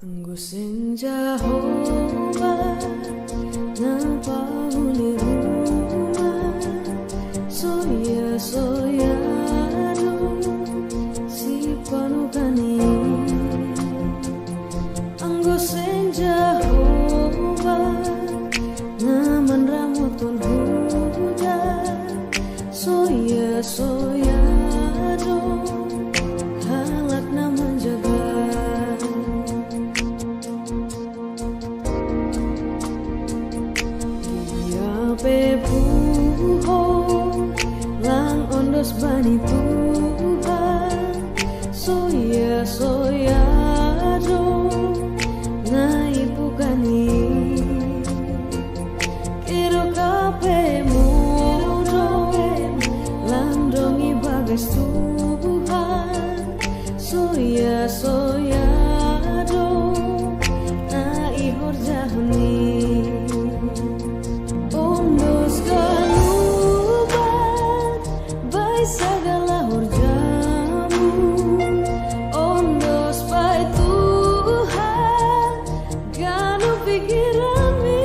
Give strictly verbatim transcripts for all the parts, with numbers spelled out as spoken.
Anggo sian Jahowa na pauli rumah, soya-soya do sipanukan i. Anggo sian Jahowa na manramothon huta, soya-soya do halak na manjaga. Ia pe puho lang ondos bani Tuhan, soya-soya do na ipukan i. Kedokan pe mudar lang dong ibagas Tuhan, soya-soya do na ihorjahon i. Ondos ganup baen, baen sagala horjamu. Ondos baen Tuhan ganup pikiranmi.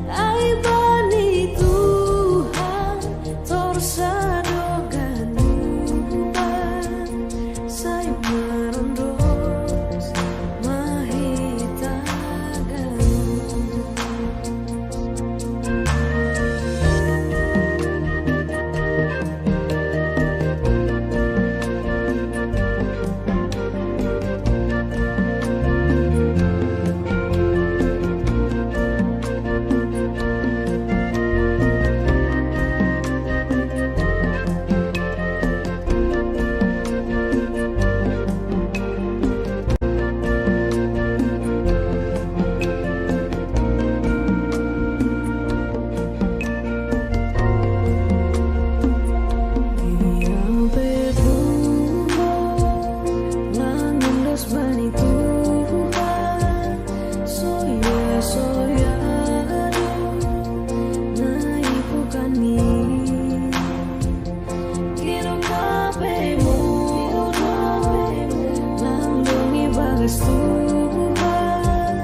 Ai bani Tuhan torus do ganup baen, sai marondos ma hita ganup. Ia pe puho lang ondos bani Tuhan, soya-soya do na ipukan i. Kedokan pe mudar lang dong ibagas Tuhan,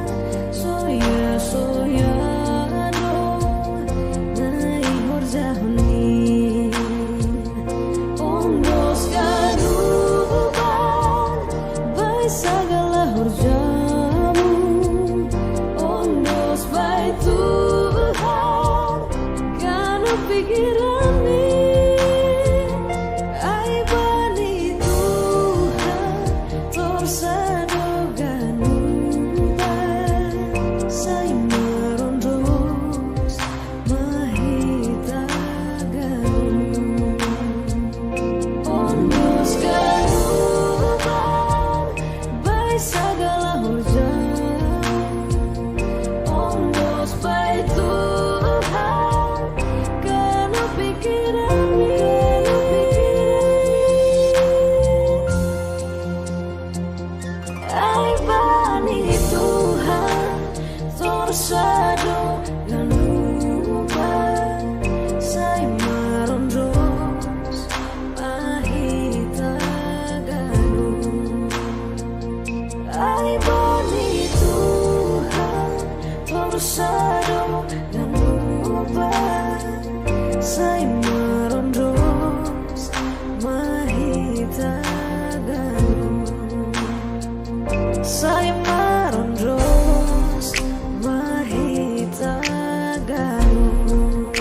soya-soya do na ihorjahon i. Ondos ganup baen, baen sagala horjamu. Ondos baen Tuhan ganup pikiranmi. Ai bani Tuhan torus do ganup baen, sai marondos ma hita ganup. Ondos ganup baen, baen sagala horjamu. Ondos baen Tuhan ganup pikiranmi. Ai bani Tuhan torus do ganup baen, sai marondos ma hita ganup. Ai bani Tuhan torus do ganup baen, sai marondos ma hita ganup. Sai marondos ma hita ganup.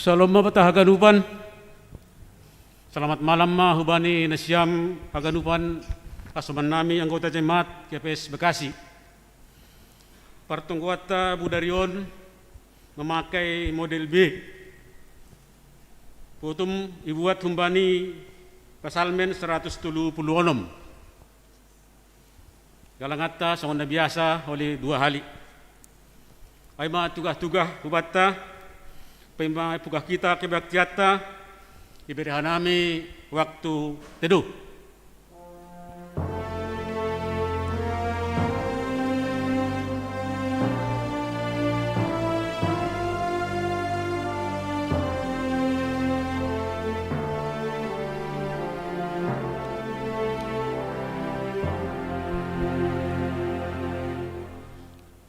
Shalom ma banta haganupan. Selamat malam ma hubani nasiam haganupan, hasoman nami anggota jemaat G P S Bekasi. Partonggoanta budari on memakai model B. Botoon ibuat humbani Psalmen seratus tolu pulu onom. Galanganta songon na biasa, uli dua hali. Ai ma tugah-tugah hubanta, paima pungkah hita kebaktianta, ibere hanami waktu teduh.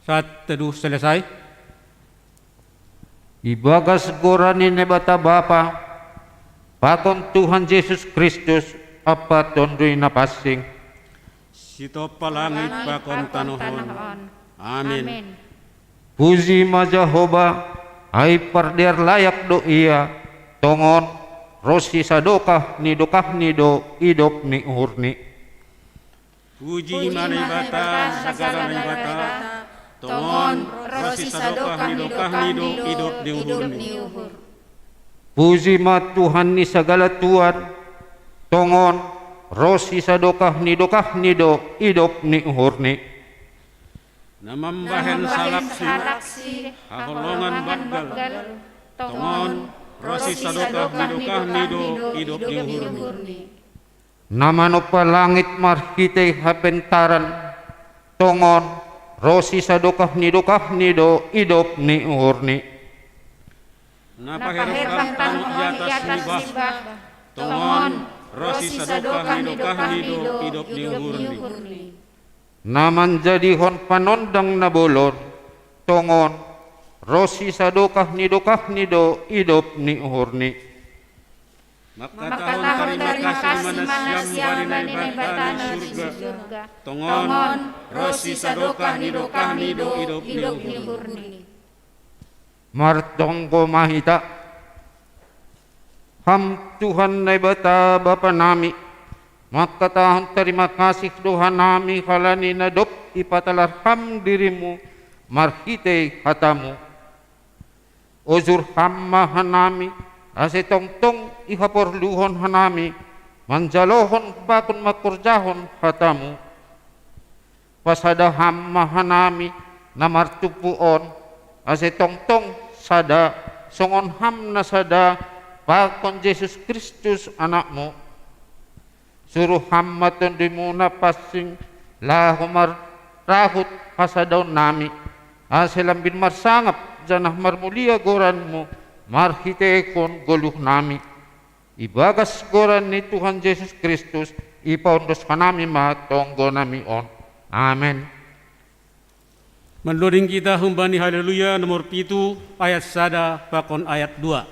Saat teduh selesai. Ibagas goran ni Naibata Bapa, pakon Tuhan Jesus Kristus, ampa Tonduy Napansing. Sitopah langit pakon tanoh on. Amin. Puji ma Jahowa, ai pardear layak do Ia, tongon, ronsi sadokah ni dokahni do idop ni uhurni. Puji ma Naibata, sagala Naibata, tongon, ronsi sadokah ni dokahni do idop ni uhurni. Puji ma Tuhan ni sagala tuan, tongon, ronsi sadokah ni dokahni do idop ni uhurni. Na mambahen salaksi, haholongan banggal, tongon, ronsi sadokah ni dokahni do idop ni uhurni. Na manompa langit marhitei hapentaran, tongon, ronsi sadokah ni dokahni do idop ni uhurni. Na paherbang tanoh i atas ni bah, tongon, ronsi sadokah ni dokahni do idop ni uhurni. Na manjadihon panondang na bolon, tongon, ronsi sadokah ni dokahni do idop ni uhurni. Mangkatahon tarima kasih ma nasiam hubani Naibata na di surga, tongon, ronsi sadokah ni dokahni do idop ni uhurni. Martonggo ma hita. Ham Tuhan Naibata Bapa nami, mangkatahon tarima kasih do hanami halani na dob ipatalar Ham dirimu marhitei hataMu. Ojur Ham ma hanami, ase tongtong ihaporluhon hanami, manjalohon pakon mangkorjahon hataMu. Pasada Ham ma hanami na martumpu on, ase tongtong sada, songon Ham na sada, pakon Jesus Kristus AnakMu. Suru Ham ma TonduyMu Napansing, laho marrahut hasadaonnami, ase lambin marsangap janah marmulia goranMu marhiteihon goluhnami. Ibagas goran ni Tuhan Jesus Kristus, ipaondos hanami ma tonggonami on. Amen. Mandoding hita humbani Haleluya nomor pitu, ayat sada pakon ayat dua.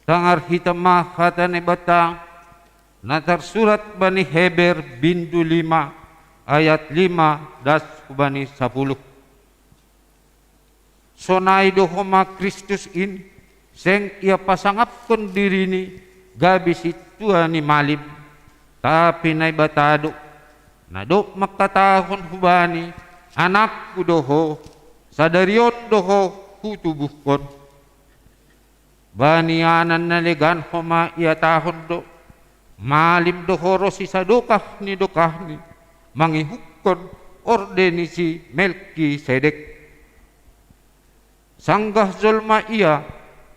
Tangar hita ma hata Naibata na tarsurat bani Heber bindu lima ayat lima das hubani sapuluh. Sonai do homa Kristus in, seng ia pasangapkon dirini gabe sintua ni malim, tapi Naibata do, na dob mangkatahon hubani, anakku do ho, sadari on do ho hutubuhkon. Bani anan na legan homa ihatahon do, malim do ho ronsi sadokah ni dokahni, mangihuthon orde ni si Melkisedek. Sanggah jolma ia,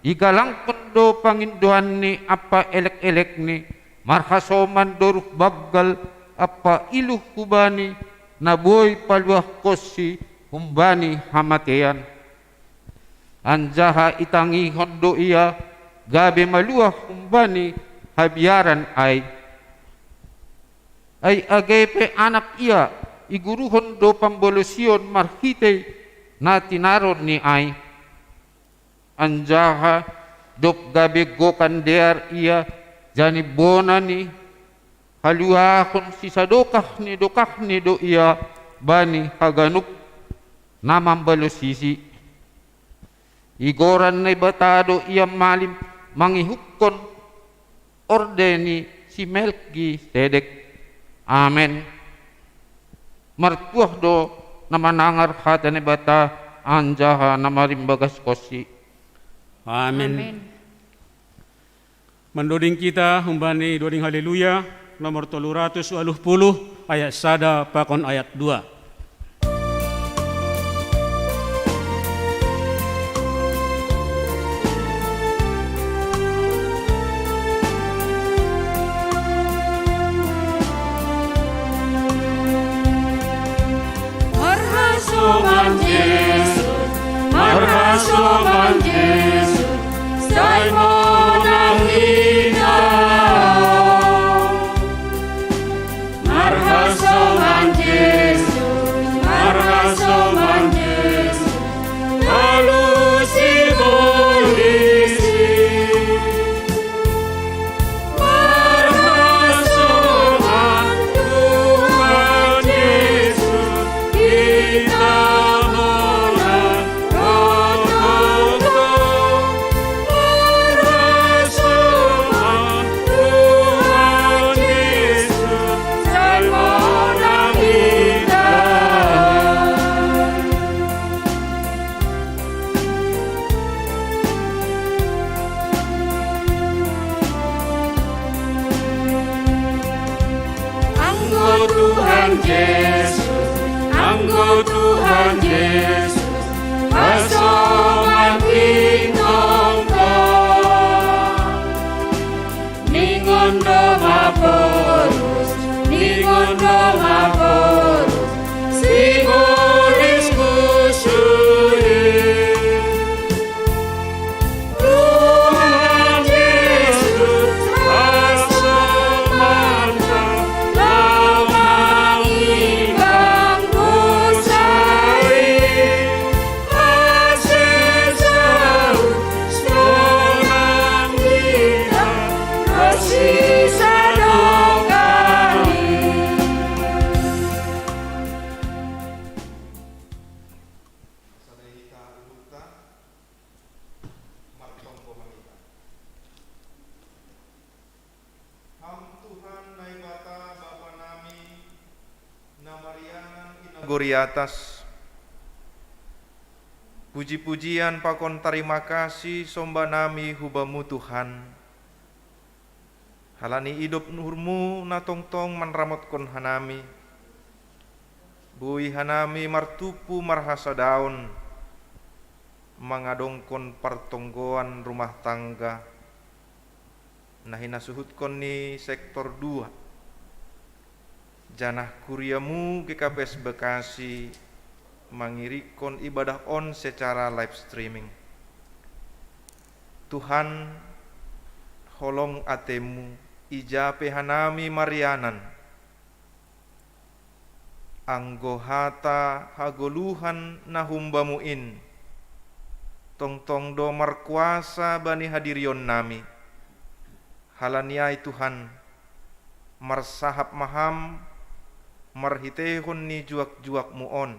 igalangkon do pangindoanni ampa elek-elekni, marhasoman do ruh banggal ampa iluh hubani, na boi paluahkonsi humbani hamatean. Anjaha itangihon do ia, gabe maluah humbani habiaran ai. Ai age pe anak ia, iguruhon do pambalosion marhitei na tinaronni ai. Anjaha dob gabe gokan dear ia, jani bona ni haluahon sisadokah ni dokahni do ia bani haganup na mambalosisi. Igoran Naibata do ia malim mangihuthon orde ni si Melkisedek. Amen. Martuah do na manangar hata Naibata anjaha na marimbagaskonsi. Amen. Amen. Mandoding kita humbani doding Haleluya, nomor tolu ratus waluh puluh, ayat sada pakon ayat dua. Marhasoman Jesus, marhasoman Jesus, sai monang hita. Marhasoman Jesus, marhasoman Jesus, lalu si polisi. Marhasoman Tuhan Jesus, kita monang. Anggo Tuhan Jesus, anggo Tuhan Jesus, pasoman hita. Ningon do maporus, ningon do maporus, si bolis kusuli. Tuhan Jesus, pasoman hita, lau mangimbang dosa i. Ham Tuhan Naibata Bapa nami, na marianan i nagori atas, puji-pujian pakon tarima kasih somba nami hu Bamu Tuhan, halani idop uhurMu na tongtong manramotkon hanami, boi hanami martumpu marhasadaon, mangadongkon partonggoan rumah tangga, na hinasuhutkon ni sektor dua, janah kuriaMu G K P S Bekasi mangirikkon ibadah on secara live streaming. Tuhan, holong ateMu, ija pe hanami marianan, anggo hata hagoluhan na humbaMu in, tongtong do markuasa bani hadirion nami, Halani ai Tuhan, marsahap ma Ham marhiteihon ni juak-juakMu on,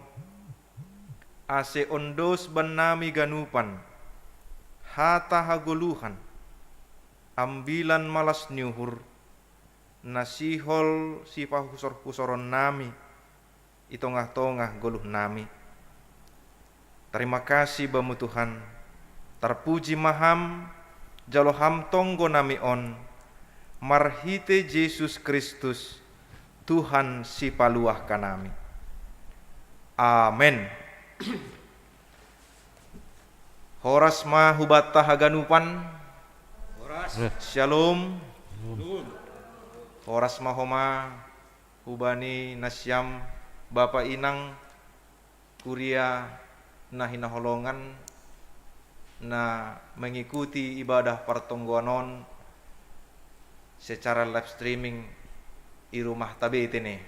ase ondos bannami ganupan hata hagoluhan, ambilan malas ni uhur, na sihol sipahusor-husoronnami i tongah-tongah goluhnami. Tarima kasih Bamu Tuhan, tarpuji ma Ham, jalo Ham tonggonami on, marhite Jesus Kristus, Tuhan Sipaluahkanami. Amen. Horas ma hubanta haganupan. Horas. Shalom. Shalom. Horas ma homa hubani nasiam bapa inang kuria na hinaholongan na mengikuti ibadah partonggoan on secara live streaming i rumah tabetene.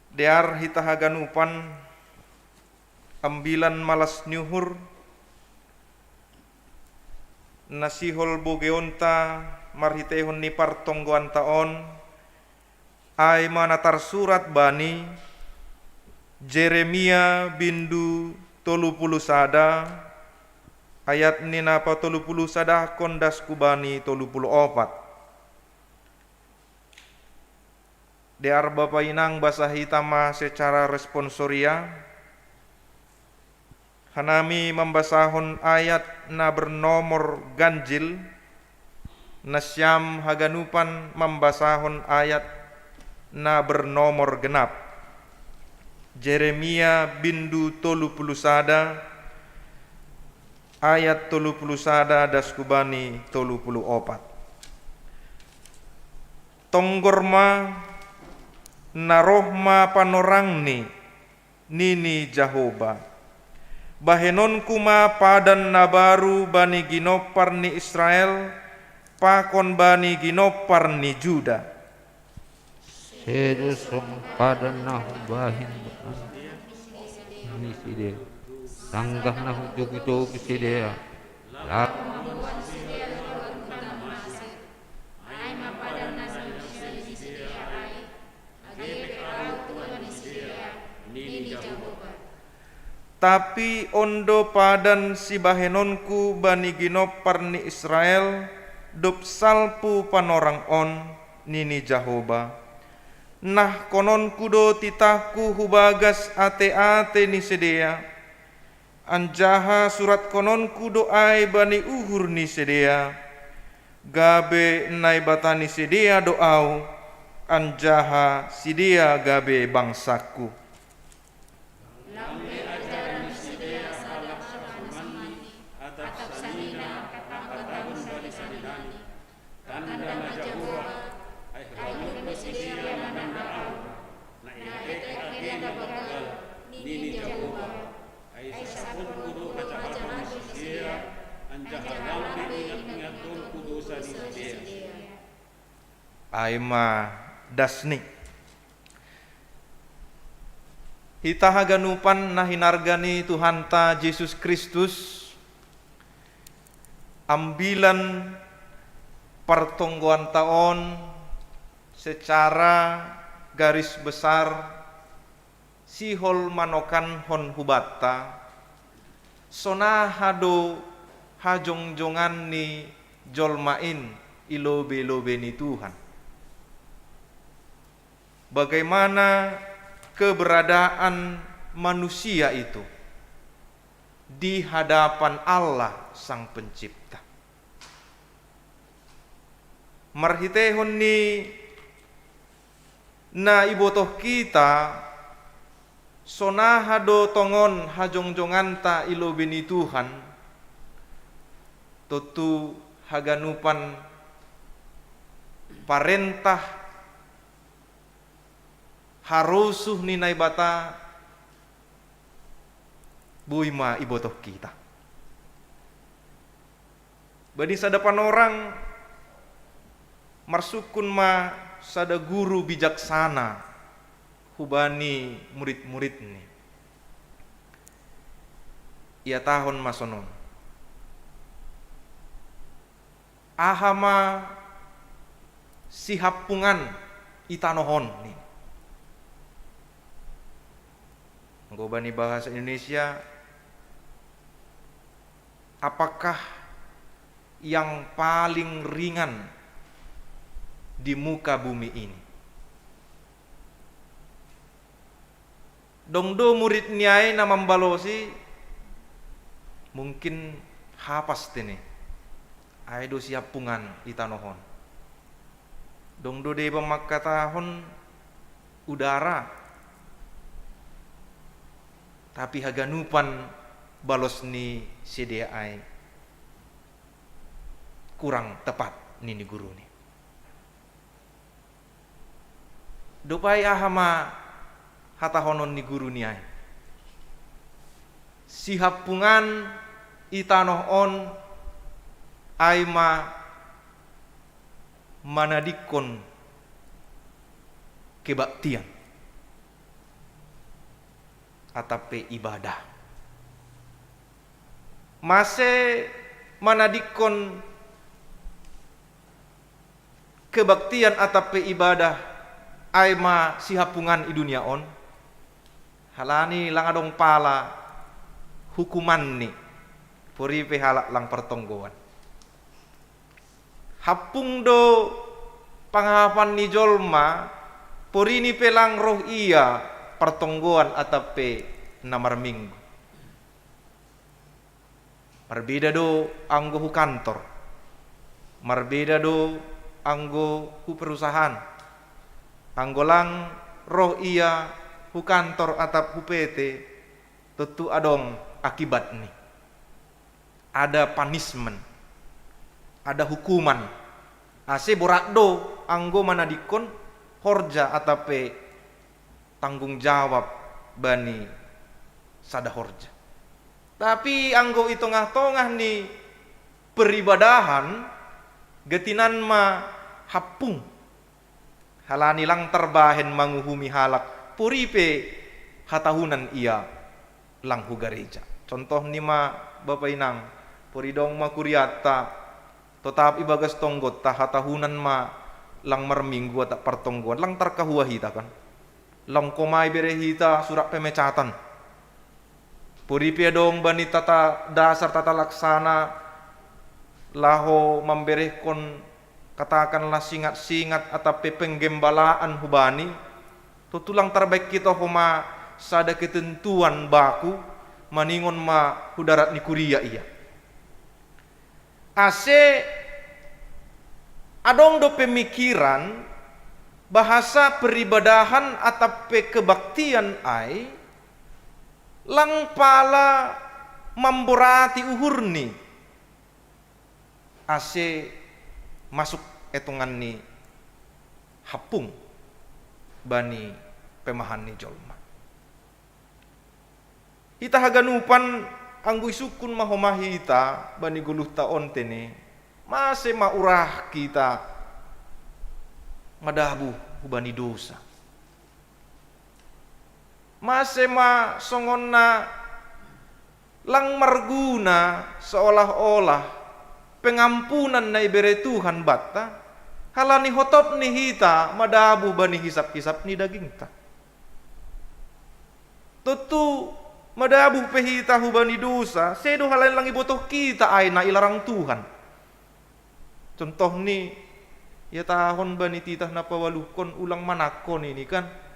Dear hita haganupan, ambilan malas ni uhur, na sihol bogeonta marhiteihon ni partonggoanta on, ai ma na tarsurat bani Jeremia bindu tolu pulu sada, ayat ni na patolu pulu sadahkon das hubani tolu pulu opat. Dear bapa inang, basa hita ma secara responsoria, hanami mambasahon ayat na bernomor ganjil, nasiam haganupan mambasahon ayat na bernomor genap. Jeremia bindu tolu pulu sada, ayat tolu pulu sada das hubani tolu pulu opat. Tonggor ma, na roh ma panorangni, nini Jahowa. Bahenonku ma padan na baru bani ginompar ni Israel, pakon bani ginompar ni Juda. Sedo songon padan na hubahen ni sidea, sanggah na hujogi-jogi sidea, laho Ai ma padan na sinisidi sidea ai, age pe Ahu Tuhan ni sidea, nini Jahowa. Tapi on do padan sibahenonku bani ginompar ni Israel, dob salpu panorang on, nini Jahowa. Nahkononku do titahku hu bagas ate-ate ni sidea, anjaha suratkononku do ai bani uhur ni sidea, gabe Naibata ni sidea do Ahu, anjaha sidea gabe bangsangku. Lam be ajaran ni sidea sahalak sahalak manni, atap sanina, atap pangkatahon bani sanina ni. Tanda ma Jahowa, ai haganup ni sidea mananda Ahu, na ete ate na banggal, nini Jahowa. Ai saponku do hajahaton ni sidea, anjaha lam be iingat-ingathonku dosa ni sidea. Ai ma dasni. Hita haganupan na hinarga ni Tuhanta Jesus Kristus, ambilan partonggoanta on secara garis besar sihol manokankon hubanta, sonaha do hajongjongan ni jolma in i lobe-lobe ni Tuhan. Bagaimana keberadaan manusia itu di hadapan Allah Sang Pencipta. Marhiteihon ni na ibotoh hita, sonaha do tongon hajongjonganta i lobe ni Tuhan, tontu haganupan parentah harosuh ni Naibata boi ma ibotoh hita. Bani sada panorang, marsungkun ma sada guru bijaksana hubani murid-muridni. Ihatahon ma sonon. Aha ma sihappungan i tanoh on ni. Anggo bani bahasa Indonesia, apakah yang paling ringan di muka bumi ini? Dong do murid ni ai na mambalosi, mungkin hapas tene. Ai do sihappungan i tanoh on. Dong do deba mangkatahon udara. Tapi haganupan balos ni sidea ai kurang tepat nini guruni. Dope ai aha ma hatahonon ni guruni ai? Sihappungan i tanoh on ai ma manadingkon kebaktian atap pe ibadah. Mase manadingkon kebaktian atap pe ibadah ai ma sihappungan i dunia on? Halani lang adong pala hukumanni, pori pe halak lang partonggoan. Happung do pangahapan ni jolma, porini pe lang roh ia partonggoan atap pe na marminggu. Marbeda do anggo hu kantor, marbeda do anggo hu perusahaan. Anggo lang roh ia hu kantor atap hu P T, tontu adong akibatni. Ada punishment, ada hukuman. Ase borat do anggo manadingkon horja atap pe tanggung jawab bani sada horja. Tapi anggo i tongah-tongah ni peribadahan, gatinan ma happung. Halani lang tarbahen manguhumi halak, pori pe hatahunan ia lang hu gareja. Contohni ma, bapa inang, pori dong ma kuriatta, totap ibagas tonggotta hatahunan ma lang marminggu atap partonggoan, lang tarkahua hita kan. Lang koma ibere hita surat pemecatan. Pori pe adong bani tata dasar, tata laksana laho mamberehkon, katakanlah, singat-singat atap pe penggembalaan hubani, tontu lang tarbahen hita homa sada ketentuan baku, maningon ma hu darat ni kuria ia. Ase adong do pemikiran bahasa peribadahan atap pe kebaktian ai lang pala mamborati uhurni, ase masuk etongan ni happung bani pemahan ni jolma. Hita haganupan, anggo isungkun ma homa hita bani goluhta on tene, mase ma urah hita madabuh hubani dosa? Mase ma songon na lang marguna seolah-olah pengampunan na ibere Tuhan banta, halani hotop ni hita madabuh bani hisap-hisap ni dagingta? Tontu madabuh pe hita hubani dosa, sedo halani lang ibotoh hita ai na ilarang Tuhan. Contohni, ihatahon bani titah na paualuhon, ulang manangko nini kan.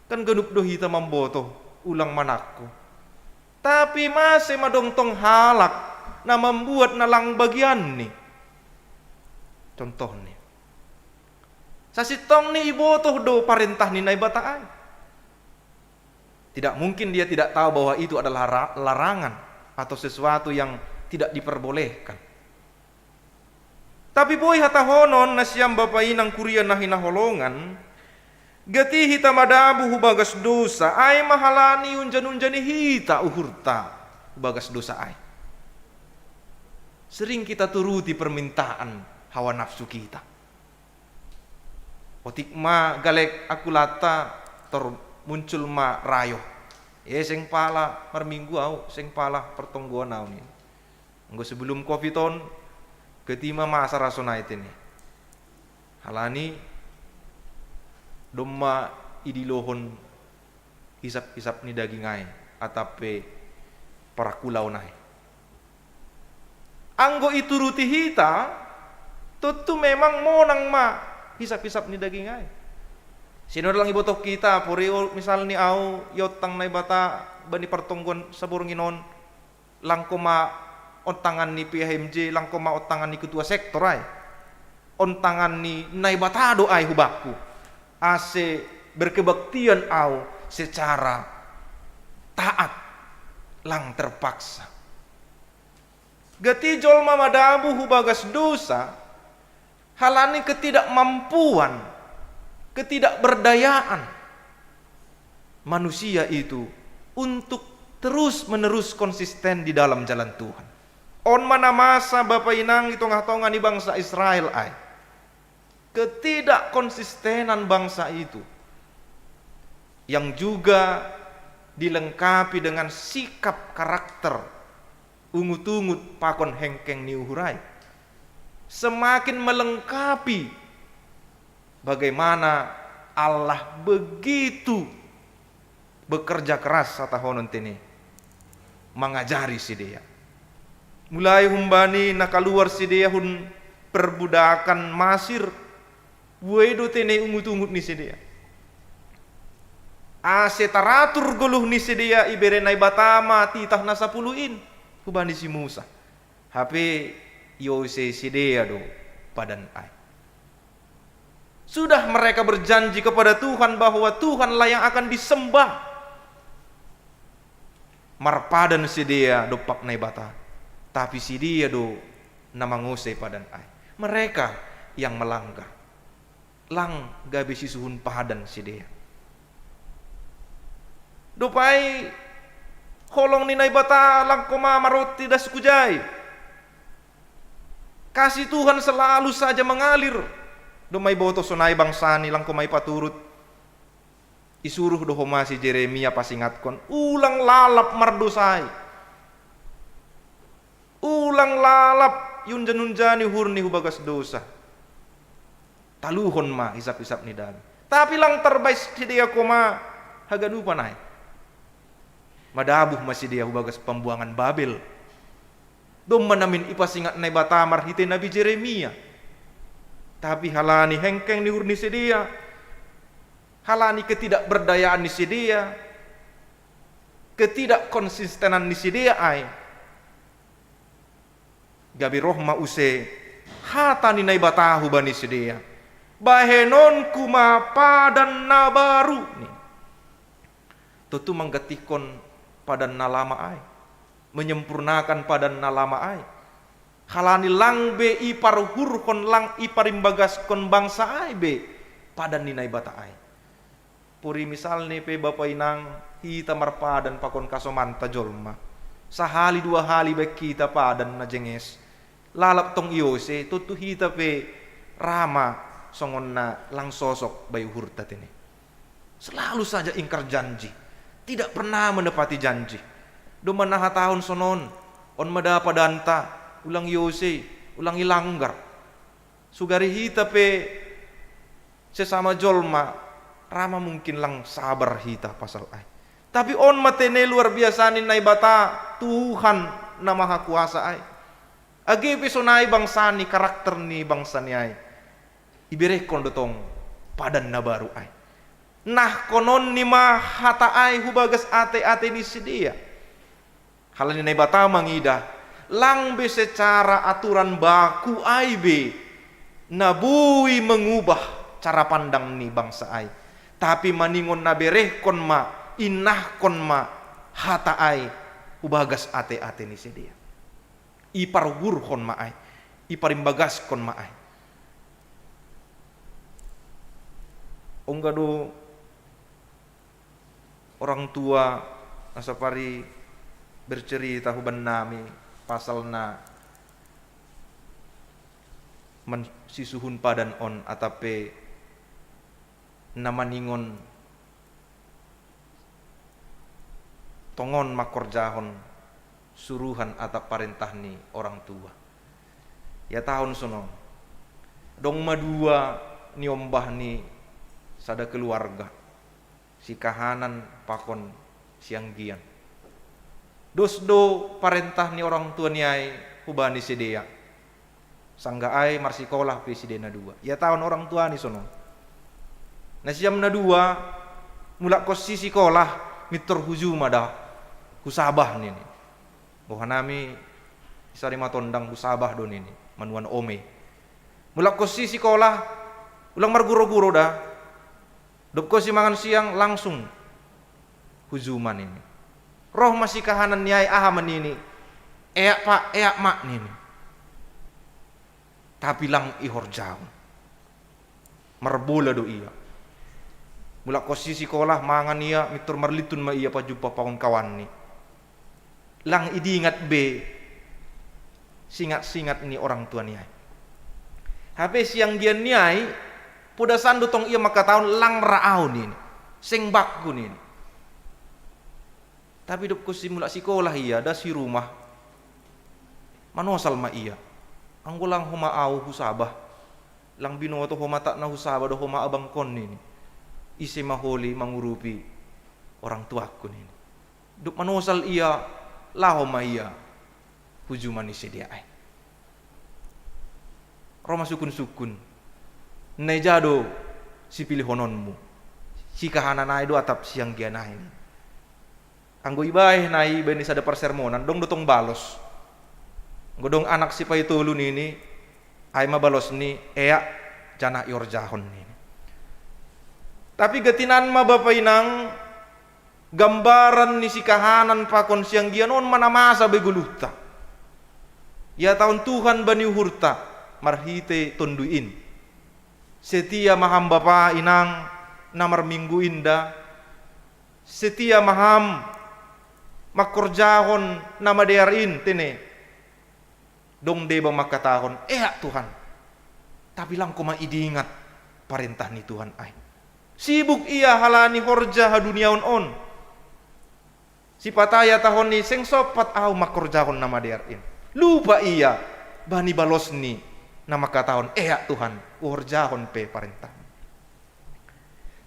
Kan ganup do hita mambotoh ulang manangko. Tapi mase ma dong tong halak na mambuat na lang bagianni? Contohni, sasintongni ibotoh do parentah ni Naibata ai. Tidak mungkin dia tidak tahu bahwa itu adalah ra-, larangan atau sesuatu yang tidak diperbolehkan. Tapi boi hatahonon, nasiam bapa inang kuria na hinaholongan, gati hita madabuh hu bagas dosa, ai ma halani unjan-unjani hita uhurta hu bagas dosa ai. Sering kita turuti permintaan hawa nafsu kita. Otik ma galek akulanta, tor muncul ma rayo. E, seng pala marminggu au, seng pala partonggoan au, nini. Anggo sebelum covid on, Gati ma masa rasonai tene. Halani domma idilohon hisap-hisap ni dagingai atape parakulaonai. Anggo ituruti hita, tontu memang monang ma hisap-hisap ni dagingai. Sino lang ibotoh hita, pori misalni au iontang Naibata bani partonggon saborngin on, langko ma ontangan ni P H M J, langko ma ontangan ni ketua sektor ai. Ontangan ni Naibata do ai hubakku. Ase berkebaktian au secara taat, lang terpaksa. Gati jolma madabu hubagas dosa, halani ketidakmampuan, ketidakberdayaan manusia itu untuk terus-menerus konsisten di dalam jalan Tuhan. On ma na masa bapa inang di tongah-tongah ni bangsa Israel ai. Ketidakkonsistenan bangsa itu yang juga dilengkapi dengan sikap karakter ungut-ungut pakon hengkeng ni uhur ai. Semakin melengkapi bagaimana Allah begitu bekerja keras, satahonon tene, mangajari sidea. Mulai humbani na kaluar sidea hun perbudakan Masir, buei do tene ungut-ungut ni sidea. Ase taratur goluh ni sidea ibere Naibata ma titah na sapuluh in hubani si Musa. Hape iosei sidea do padan ai. Sudah mereka berjanji kepada Tuhan bahwa Tuhanlah yang akan disembah. Marpadan sidea dompak Naibata, tapi sidea do na mangosei padan ai. Mereka yang melanggar. Lang gabe sisuhun padan sidea. Dob ai holong ni Naibata langko ma maronti das hujai. Kasih Tuhan selalu saja mengalir. Domma iboto sonai bangsani langko ma ipaturut. Isuruh do homa si Jeremia pasingatkon, ulang lalap mardosai. Ulang lalap iunjan-unjani uhurni hubagas dosa. Taluhon ma hisap-hisap ni daging. Tapi lang tarbais sidea homa haganupan ai. Madabuh ma sidea hubagas pambuangan Babel. Domma namin ipasingat Naibata marhite nabi Jeremia. Tapi halani hengkeng ni uhur ni sidea, halani ketidakberdayaan ni sidea, ketidakkonsistenan ni sidea ai, gabe roh ma use hata ni Naibata hubani sidea, bahenonku ma padan na baru, ni. Tontu manggantikkon padan na lama ai, menyempurnakan padan na lama ai. Halani lang be iparuhurhon, lang iparimbagaskon bangsa ai be padan ni Naibata ai. Pori misalni pe bapa inang hita marpadan pakon kasomanta jolma, sahali dua hali baen hita padan na jenges, lalap tong iose, tontu hita pe ra ma songon na lang sosok bai uhurta tene. Selalu saja ingkar janji, tidak pernah menepati janji. Domma na hatahon sonon, on ma da padanta, ulang iosei, ulang ilanggar. Sugari hita pe sesama jolma, ra ma mungkin lang sabar hita pasal ai. Tapi on ma tene luar biasa ni Naibata, Tuhan na Maha Kuasa ai. Age pe sonai bangsani, karakter ni bangsani ai, iberehon do tong padan na baru ai. Nahkononni ma hata ai hubagas ate-ate ni sidea. Halani Naibata mangidah, lang be secara aturan baku ai be na boi mengubah cara pandang ni bangsa ai. Tapi maningon na berehon ma, inahkon ma hata ai hubagas ate-ate ni sidea. Iparuhurhon ma ai, iparimbagaskon ma ai. Ongga do orang tua na sapari bercerita hubannami pasal na man-, sisuhun padan on, atape na maningon tongon mangkorjahon suruhan atap parentah ni orang tua. Ia tahun sono, dong ma dua niombah ni sada keluarga, si kahanan pakon si anggian. Dos do parentah ni orang tua ni ai hubani sidea. Sangga ai marsikolah pe sidea na dua. Ia tahun orang tua ni sono. Na siam na dua, mulak konsi sikolah, mintor hu juma da, hu Sabah nini. Boha nami, i Sari Matondang hu Sabah do nini, manuan ome. Mulak konsi sikolah, ulang marguro-guro da. Dob konsi mangan siang, langsung hu juma nini. Roh ma si kahanan ni ai, aha ma nini? Eak, Pak, eak, Mak, nini. Tapi lang ihorjahon. Marbola do ia. Mulak konsi sikolah, mangan ia, mintor marlintun ma ia pajumpa pakon kawanni. Lang idingat be singat-singat ni orang tua ni ai. Hape si anggian ni ai, podasan do tong ia mangkatahon, lang ra au nini. Seng bakku nini. Tapi dob konsi mulak sikolah ia, das i rumah, manosal ma ia. Anggo lang homa au hu Sabah, lang binoto homa takna hu Sabah do homa abangkon nini. Ise ma holi mangurupi orang tuakku nini. Dob manosal ia, laho ma ia hu juma ni sidea ai. Roh ma sukun-sukun. Na ija do sipilihononmu? Si kahanan ai do atap si anggian ai nini. Anggo ibahen na i, bahen ni sada parsermonan, dong do tong balos. Anggo dong anak sipaitolu nini, ai ma balos ni, eak, janah ihorjahon nini. Tapi gatinan ma bapa inang, gambaran ni si kahanan pakon si anggian on ma na masa be goluhta. Ia tahun Tuhan bani uhurta marhite Tonduy in. Setia ma ham bapa inang na marminggu in da, setia ma ham mangkorjahon na madear in, tene. Dong deba mangkatahon, eak Tuhan. Tapi lang koma idingat parentah ni Tuhan ai. Sibuk ia halani horja haduniaon on. Sipata ia tahon ni, seng sompat au mangkorjahon na madear in. Lupa ia bani balos ni na mangkatahon, eak Tuhan, huhorjahon pe parentahmu.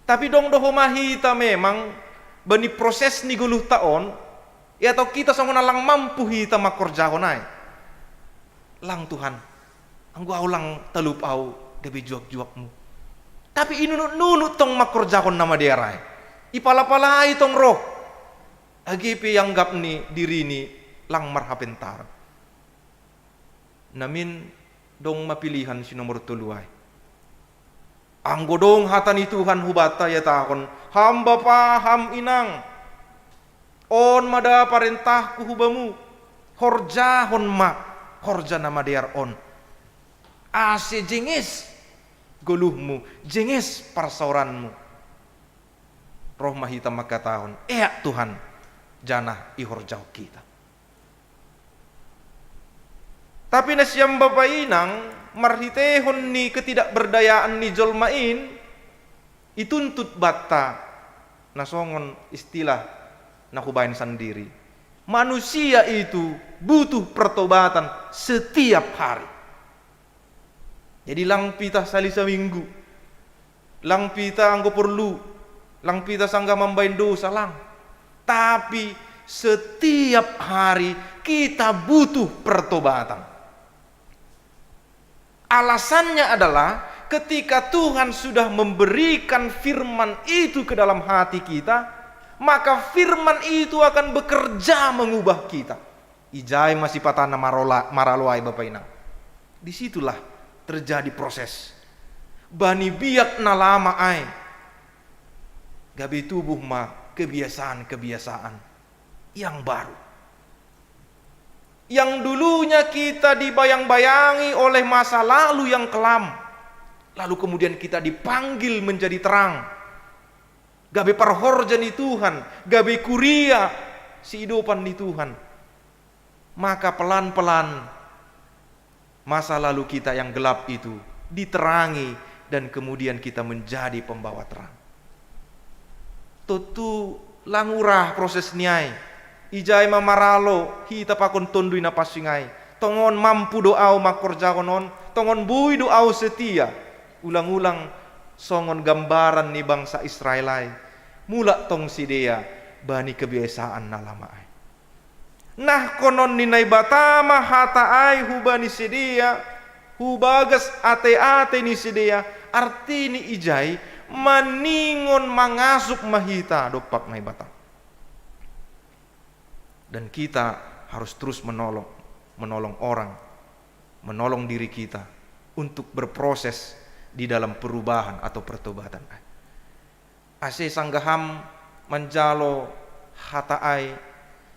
Tapi dong do homa hita memang bani proses ni goluhta on, ia tong hita songon na lang mampu hita mangkorjahon ai. Lang Tuhan, anggo au lang talup au gabe juak-juakmu. Tapi inunut-nunut tong mangkorjahon na madear ai. Ipala-palai tong roh. Age pe ianggap ni dirini lang marhapentaran. Namin dong ma pilihan si nomor tolu ai. Anggo dong hata ni Tuhan hubanta, ia tahon, ham bapa, ham inang, on ma da parentahku hubamu, horjahon ma horja na madear on. Ase jenges goluhmu, jenges parsaoranmu. Roh ma hita mangkatahon, eak Tuhan, janah ihorjahon hita. Tapi nasiam bapa inang, marhitehon ni ketidakberdayaan ni jolma in, ituntut banta na songon istilah na hubahen sandiri. Manusia itu butuh pertobatan setiap hari. Jadi lang pitah sali saminggu, lang pitah anggo porlu, lang pitah sanggah mambahen dosa, lang. Tapi setiap hari kita butuh pertobatan. Alasannya adalah ketika Tuhan sudah memberikan firman itu ke dalam hati kita, maka firman itu akan bekerja mengubah kita. Ijai ma sipatana marola, maralo ai bapa inang. Disitulah terjadi proses. Bani biak na lama ai, gabe tubuh ma kebiasaan-kebiasaan yang baru. Yang dulunya kita dibayang-bayangi oleh masa lalu yang kelam, lalu kemudian kita dipanggil menjadi terang. Gabe parhorja ni Tuhan, gabe kuria siidopan ni Tuhan. Maka pelan-pelan masa lalu kita yang gelap itu diterangi dan kemudian kita menjadi pembawa terang. Tontu lang urah proses ni ai. Ijai ma maralo hita pakon Tonduy Napansing ai. Tongon mampu do au mangkorjahon on, tongon boi do au setia. Ulang-ulang songon gambaran ni bangsa Israel ai. Mulak tong sidea bani kebiasaan na lama ai. Nahkonon ni Naibata ma hata ai hubani sidea, hu bagas ate-ate ni sidea, artini ijai maningon mangasup ma hita dompak Naibata. Dan kita harus terus menolong, menolong orang, menolong diri kita untuk berproses di dalam perubahan atau pertobatan. Ase sanggah ham manjalo hata ai,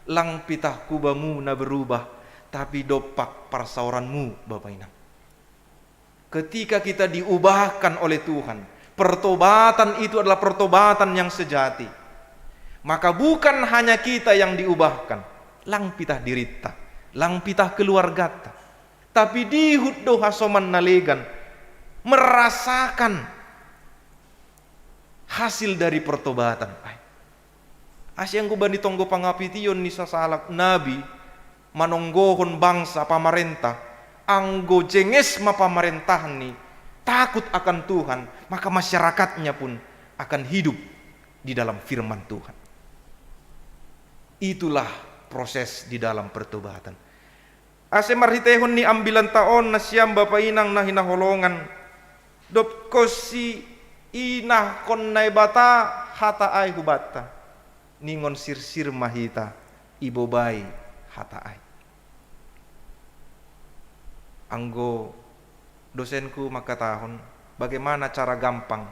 lang pitah kubamu na berubah, tapi dompak parsaoranmu, Bapa Inang. Ketika kita diubahkan oleh Tuhan, pertobatan itu adalah pertobatan yang sejati. Maka bukan hanya kita yang diubahkan, lang pitah dirinta, lang pitah keluargata. Tapi dihut do hasoman na legan merasakan hasil dari pertobatan. Ai. Ase anggo bani tonggo pangapition ni sasalak nabi, manonggohon bangsa pamarentah, anggo jenges ma pamarentahni, takut akan Tuhan, maka masyarakatnya pun akan hidup di dalam firman Tuhan. Itulah proses di dalam pertobatan. Ase marhiteihon ni ambilanta on nasiam Bapa Inang na hinaholongan, dob konsi inahkon Naibata hata ai hubanta, ningon sirsir ma hita ibobai hata ai. Anggo dosenku mangkatahon, bagaimana cara gampang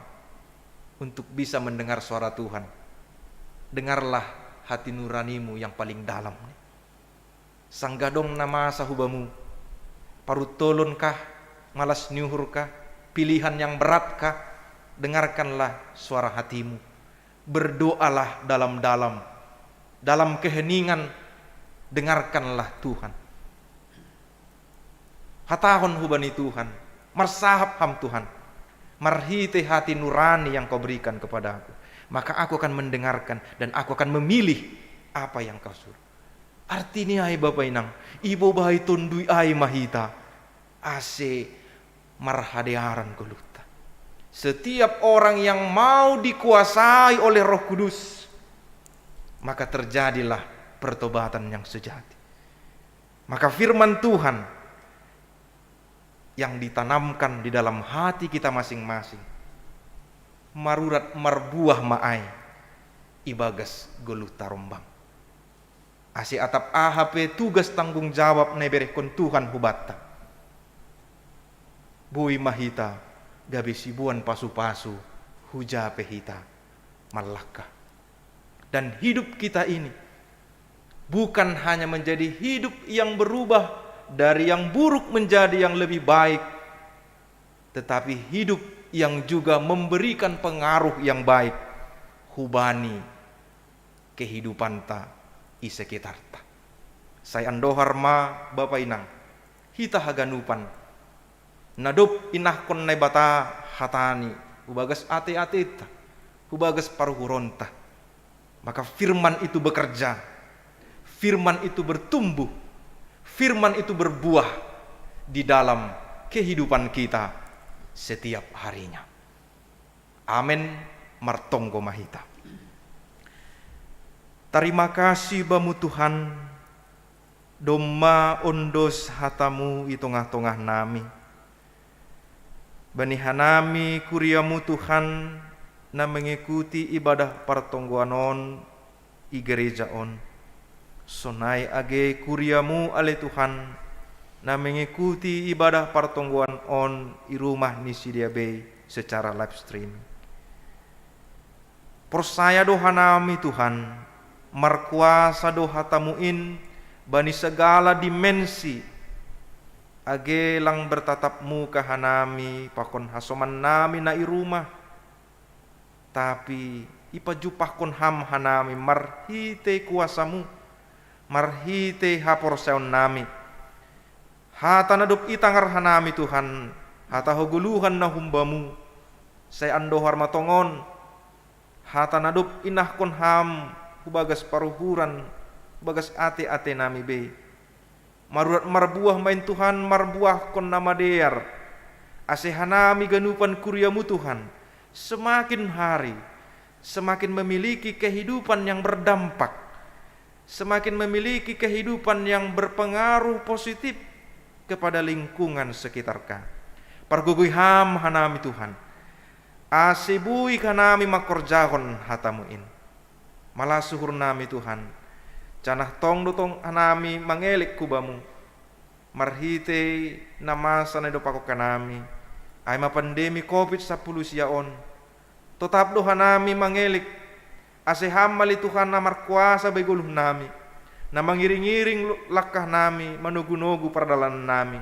untuk bisa mendengar suara Tuhan? Dengarlah hati nuranimu yang paling dalam. Sanggah dong na masa hubamu, paruntolon kah, malas ni uhur kah, pilihan yang berat kah, dengarkanlah suara hatimu. Berdoalah dalam-dalam, dalam keheningan, dengarkanlah Tuhan. Hatahon hubani Tuhan, marsahap ham Tuhan, marhite hati nurani yang kau berikan kepadaku, maka aku akan mendengarkan dan aku akan memilih apa yang kau suruh. Artini ai Bapa Inang, ibobai Tondui ai ma hita, ase marhadearan goluhta. Setiap orang yang mau dikuasai oleh Roh Kudus, maka terjadilah pertobatan yang sejati. Maka firman Tuhan yang ditanamkan di dalam hati kita masing-masing marurat marbuah ma ai ibagas goluhta rombang. Ase atap aha pe tugas tanggung jawab na iberehkon Tuhan hubanta, boi ma hita gabe siboan pasu-pasu, huja pe hita mallangka. Dan hidup kita ini bukan hanya menjadi hidup yang berubah dari yang buruk menjadi yang lebih baik, tetapi hidup yang juga memberikan pengaruh yang baik hubani kehidupanta i sekitarta. Sai andohar ma Bapa Inang, hita haganupan, na dob inahkon Naibata hatani hubagas ate-ateta, hubagas paruhuronta, maka firman itu bekerja, firman itu bertumbuh, firman itu berbuah di dalam kehidupan kita setiap harinya. Amen. Martonggo ma hita. Tarima kasih Bamu Tuhan, domma ondos hatamu i tongah-tongah nami. Bani hanami kuriamu Tuhan, na mengikuti ibadah partonggoan on i gereja on. Sonai age kuriamu ale Tuhan, na mengikuti ibadah partonggoan on i rumah ni sidea bei secara live streaming. Porsaya do hanami Tuhan, markuasa do hatamu in bani segala dimensi, age lang bertatap muka hanami pakon hasoman nami na i rumah, tapi ipajumpahkon ham hanami marhite kuasamu, marhite haporsayaon nami. Hata na dob itangar hanami Tuhan, hata hagoluhan na humbamu, sai andohar ma tongon, hata na dob inahkon ham hubagas paruhuran, hubagas ate-ate nami bei. Marurat marbuah ma in Tuhan, marbuahkon na madear. Ase hanami ganupan kuriamu Tuhan, semakin hari, semakin memiliki kehidupan yang berdampak, semakin memiliki kehidupan yang berpengaruh positif kepada lingkungan sekitar kami. Pargogoi Ham hanami Tuhan, ase boi hanami mangkorjahon hatamu in. Malas uhur nami Tuhan, janah tong do tong hanami mangelek hu Bamu, marhitei na masa na idompakkon hanami, ai ma pandemi covid sampulu sia on. Totap do hanami mangelek, ase Ham ale Tuhan na markuasa bai goluh nami, na mangiring-iring langkah nami, manogu-nogu pardalanan nami.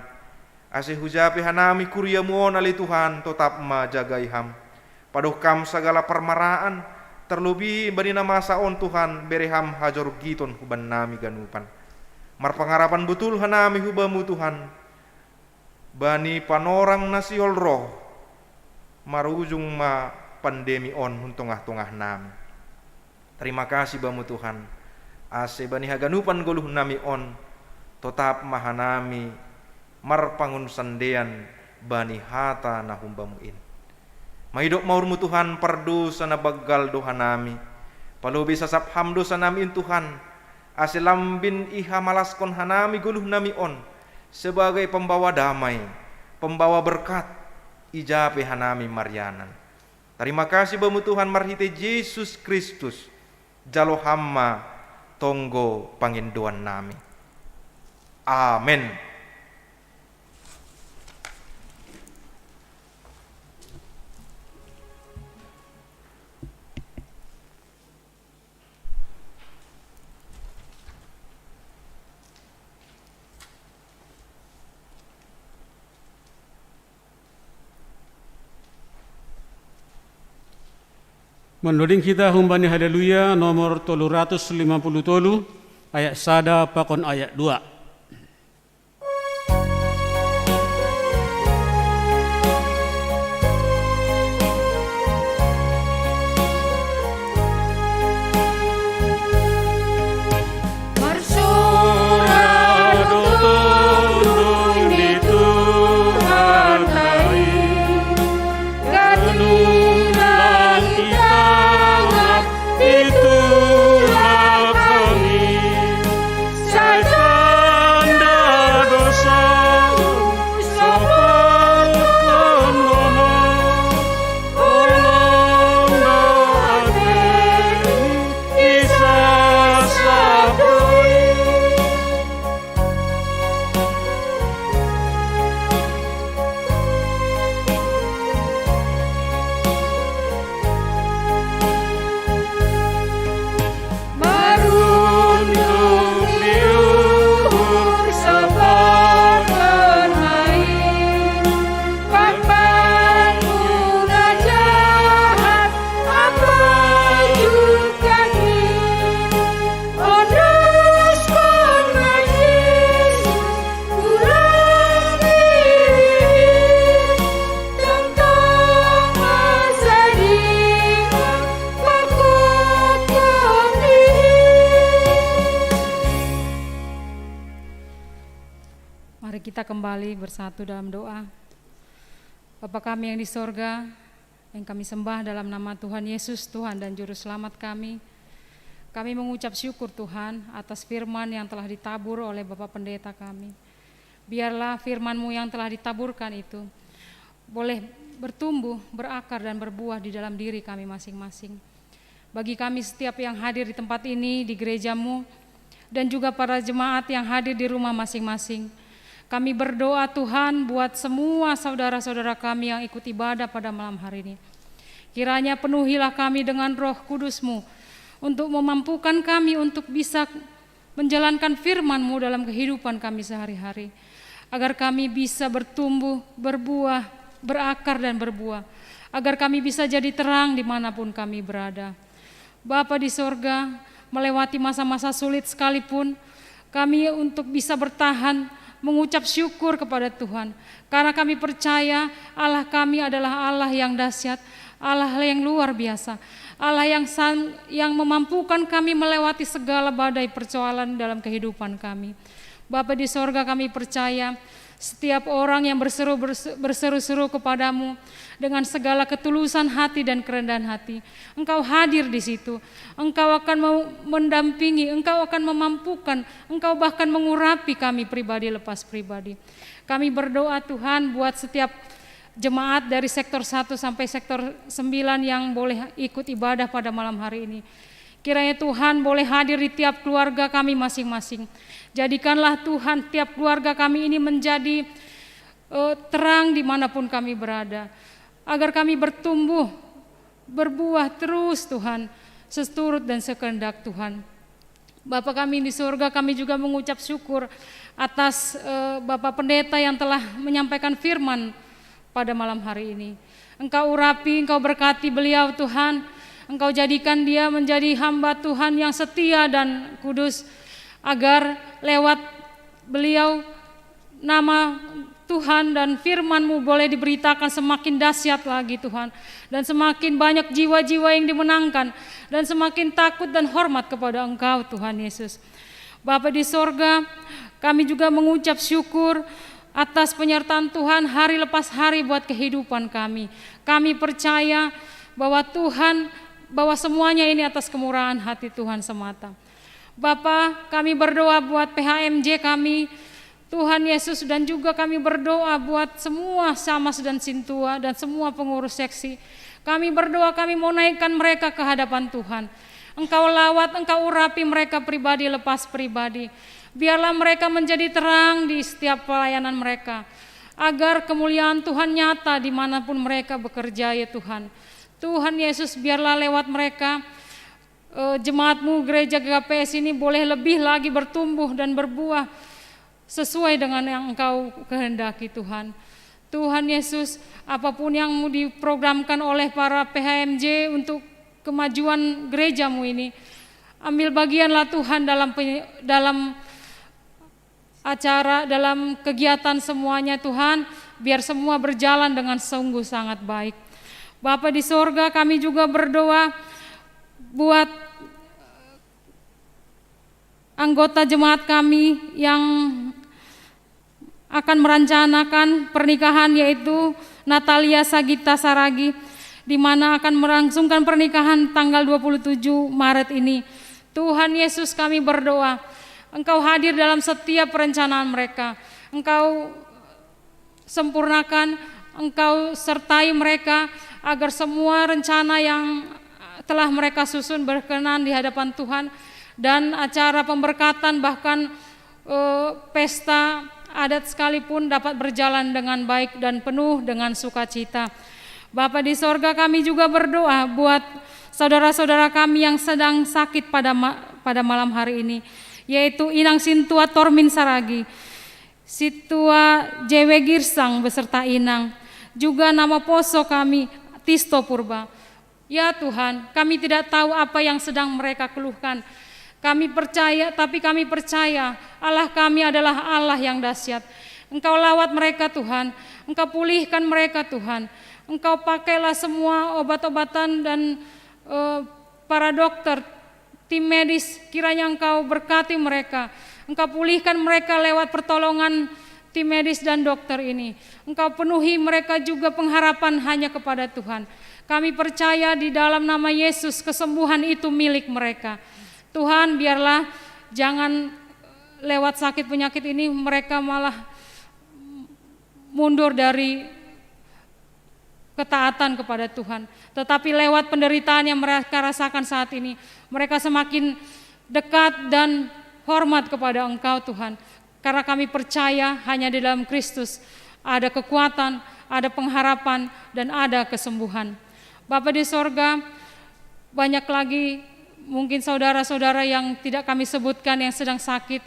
Ase huja pe hanami kuriamu on ale Tuhan, totap ma jagai Ham. Padoh Kam sagala parmaraan, terlebih bani na masa on Tuhan, bere Ham hajorgiton huban nami ganupan. Marpangarapan botul hanami hu Bamu Tuhan, bani panorang na sihol roh, marujung ma pandemi on hun tongah-tongah nami. Tarima kasih Bamu Tuhan, ase bani haganupan goluh nami on, totap ma hanami marpangun sandean bani hata na humbamu in. Maidop ma uhurmu Tuhan, pardosa na banggal do hanami, palobei sasap Ham dosa nami in Tuhan, ase lambin ihamalaskon hanami goluh nami on sebagai pembawa damai, pembawa berkat, ija pe hanami marianan. Tarima kasih Bamu Tuhan, marhitei Jesus Kristus, jalo Ham ma tonggo pangindoan nami. Amen. Mandoding kita humbani Haleluya nomor tolu ratus lima puluh tolu, ayat sada pakon ayat dua. Mari kita kembali bersatu dalam doa. Bapa kami yang di sorga, yang kami sembah dalam nama Tuhan Yesus, Tuhan dan Juru Selamat kami, kami mengucap syukur Tuhan atas firman yang telah ditabur oleh Bapak Pendeta kami. Biarlah firman-Mu yang telah ditaburkan itu boleh bertumbuh, berakar dan berbuah di dalam diri kami masing-masing. Bagi kami setiap yang hadir di tempat ini, di gereja-Mu, dan juga para jemaat yang hadir di rumah masing-masing, kami berdoa Tuhan buat semua saudara-saudara kami yang ikut ibadah pada malam hari ini. Kiranya penuhilah kami dengan Roh Kudus-Mu untuk memampukan kami untuk bisa menjalankan firman-Mu dalam kehidupan kami sehari-hari, agar kami bisa bertumbuh, berbuah, berakar dan berbuah, agar kami bisa jadi terang dimanapun kami berada. Bapa di sorga, melewati masa-masa sulit sekalipun, kami untuk bisa bertahan, mengucap syukur kepada Tuhan, karena kami percaya Allah kami adalah Allah yang dahsyat, Allah yang luar biasa, Allah yang san-, yang memampukan kami melewati segala badai persoalan dalam kehidupan kami. Bapa di sorga, kami percaya setiap orang yang berseru, berseru-seru kepadamu dengan segala ketulusan hati dan kerendahan hati, Engkau hadir di situ. Engkau akan mendampingi, Engkau akan memampukan, Engkau bahkan mengurapi kami pribadi lepas pribadi. Kami berdoa, Tuhan, buat setiap jemaat dari sektor satu sampai sektor sembilan yang boleh ikut ibadah pada malam hari ini. Kiranya Tuhan boleh hadir di tiap keluarga kami masing-masing. Jadikanlah, Tuhan, tiap keluarga kami ini menjadi uh, terang dimanapun kami berada, agar kami bertumbuh, berbuah terus, Tuhan, seturut dan sekehendak Tuhan. Bapa kami di surga, kami juga mengucap syukur atas uh, Bapak Pendeta yang telah menyampaikan firman pada malam hari ini. Engkau urapi, Engkau berkati beliau, Tuhan. Engkau jadikan dia menjadi hamba Tuhan yang setia dan kudus, agar lewat beliau nama Tuhan dan firman-Mu boleh diberitakan semakin dahsyat lagi, Tuhan, dan semakin banyak jiwa-jiwa yang dimenangkan, dan semakin takut dan hormat kepada Engkau, Tuhan Yesus. Bapa di sorga, kami juga mengucap syukur atas penyertaan Tuhan hari lepas hari buat kehidupan kami. Kami percaya bahwa Tuhan, bahwa semuanya ini atas kemurahan hati Tuhan semata. Bapa, kami berdoa buat P H M J kami, Tuhan Yesus, dan juga kami berdoa buat semua Samas dan Sintua dan semua pengurus seksi. Kami berdoa, kami mau naikkan mereka ke hadapan Tuhan. Engkau lawat, Engkau urapi mereka pribadi lepas pribadi. Biarlah mereka menjadi terang di setiap pelayanan mereka, agar kemuliaan Tuhan nyata dimanapun mereka bekerja, ya Tuhan. Tuhan Yesus, biarlah lewat mereka, eh, jemaat-Mu, gereja G K P S ini boleh lebih lagi bertumbuh dan berbuah sesuai dengan yang Engkau kehendaki, Tuhan. Tuhan Yesus, apapun yang mau diprogramkan oleh para P H M J untuk kemajuan gereja-Mu ini, ambil bagianlah, Tuhan, dalam dalam acara, dalam kegiatan semuanya, Tuhan, biar semua berjalan dengan sungguh sangat baik. Bapa di sorga, kami juga berdoa buat anggota jemaat kami yang akan merencanakan pernikahan, yaitu Natalia Sagita Saragi, di mana akan melangsungkan pernikahan tanggal dua puluh tujuh Maret ini. Tuhan Yesus, kami berdoa, Engkau hadir dalam setiap perencanaan mereka. Engkau sempurnakan, Engkau sertai mereka, agar semua rencana yang telah mereka susun berkenan di hadapan Tuhan, dan acara pemberkatan, bahkan eh, pesta adat sekalipun, dapat berjalan dengan baik dan penuh dengan sukacita. Bapa di sorga, kami juga berdoa buat saudara-saudara kami yang sedang sakit pada ma pada malam hari ini, yaitu Inang Sintua Tormin Saragi, Situa J W Girsang beserta Inang, juga nama poso kami, Tisto Purba. Ya Tuhan, kami tidak tahu apa yang sedang mereka keluhkan. Kami percaya, tapi kami percaya Allah kami adalah Allah yang dahsyat. Engkau lawat mereka, Tuhan. Engkau pulihkan mereka, Tuhan. Engkau pakailah semua obat-obatan dan eh, para dokter, tim medis, kiranya Engkau berkati mereka. Engkau pulihkan mereka lewat pertolongan tim medis dan dokter ini. Engkau penuhi mereka juga pengharapan hanya kepada Tuhan. Kami percaya di dalam nama Yesus, kesembuhan itu milik mereka. Tuhan, biarlah jangan lewat sakit penyakit ini mereka malah mundur dari ketaatan kepada Tuhan. Tetapi lewat penderitaan yang mereka rasakan saat ini, mereka semakin dekat dan hormat kepada Engkau, Tuhan. Karena kami percaya hanya di dalam Kristus ada kekuatan, ada pengharapan, dan ada kesembuhan. Bapa di sorga, banyak lagi mungkin saudara-saudara yang tidak kami sebutkan yang sedang sakit.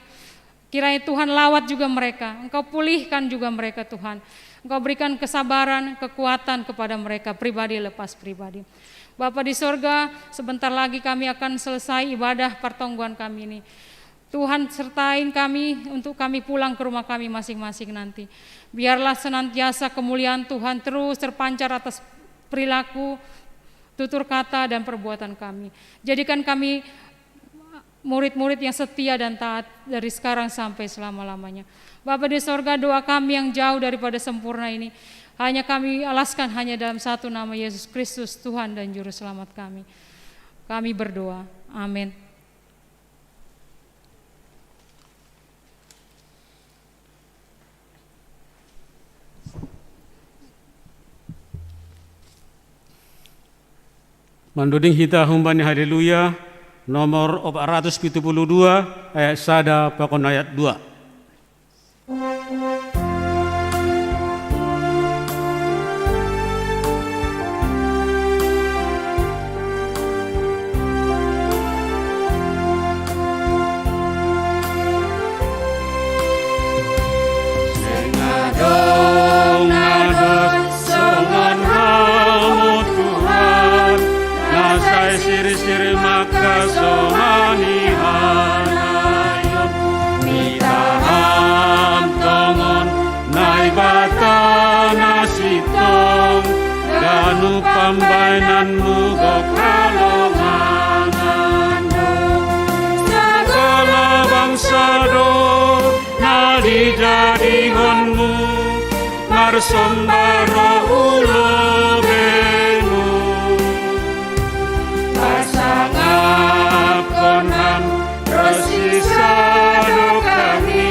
Kiranya Tuhan lawat juga mereka, Engkau pulihkan juga mereka, Tuhan. Engkau berikan kesabaran, kekuatan kepada mereka pribadi lepas pribadi. Bapa di sorga, sebentar lagi kami akan selesai ibadah pertongguan kami ini. Tuhan, sertain kami untuk kami pulang ke rumah kami masing-masing nanti. Biarlah senantiasa kemuliaan Tuhan terus terpancar atas perilaku, tutur kata, dan perbuatan kami. Jadikan kami murid-murid yang setia dan taat dari sekarang sampai selama-lamanya. Bapa di sorga, doa kami yang jauh daripada sempurna ini, hanya kami alaskan hanya dalam satu nama, Yesus Kristus, Tuhan dan Juru Selamat kami. Kami berdoa. Amin. Manduding hita humbani Haleluya, nomor empat ratus tujuh puluh dua, ayat sada pakon ayat dua. Sing adong na dosa songon Hamu Tuhan, na sai siri-siri mangkasomani hanayon. Mita Ham tongon, Naibata na sintong, ganup pambaenanMu gok halongangan do. Sagala bangsa do na dijadihonMu, marsomba roh hu lobeMu. Parsangapkon Ham ronsi sadokahni,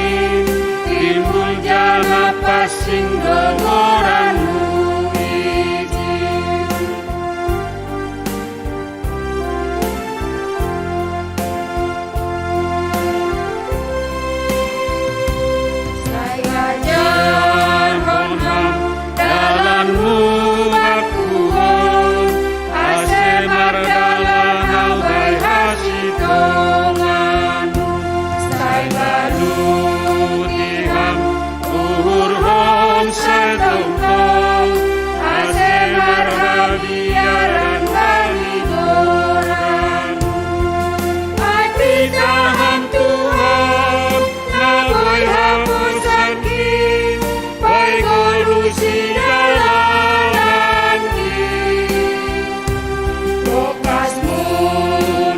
timbul jala pansing do ngoranMu ijin. Sai ajarhon Ham dalanMu bakku on, ase mardalan ahu bai hasintongan. Sai baluti Ham uhurhon sai tongtong, ase marhabiaran bani goranMu. Ai pitah Ham Tuhan, na boi haposankin, bai goluh sidalanankin. Bokas-Mu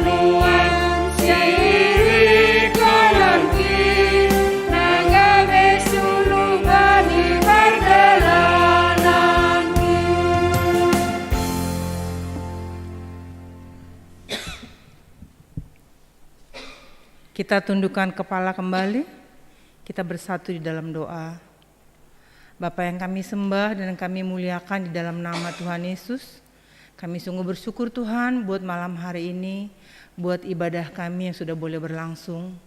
nuan sirikkon nangkin, na gabe suluh bani pardalanankin. Kita tundukkan kepala kembali, kita bersatu di dalam doa. Bapa yang kami sembah dan kami muliakan di dalam nama Tuhan Yesus, kami sungguh bersyukur Tuhan buat malam hari ini, buat ibadah kami yang sudah boleh berlangsung.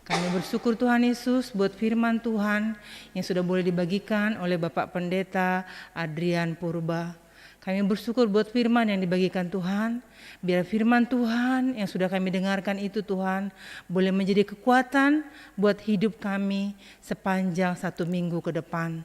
Kami bersyukur Tuhan Yesus buat firman Tuhan yang sudah boleh dibagikan oleh Bapak Pendeta Adrian Purba. Kami bersyukur buat firman yang dibagikan Tuhan. Biar firman Tuhan yang sudah kami dengarkan itu, Tuhan, boleh menjadi kekuatan buat hidup kami sepanjang satu minggu ke depan.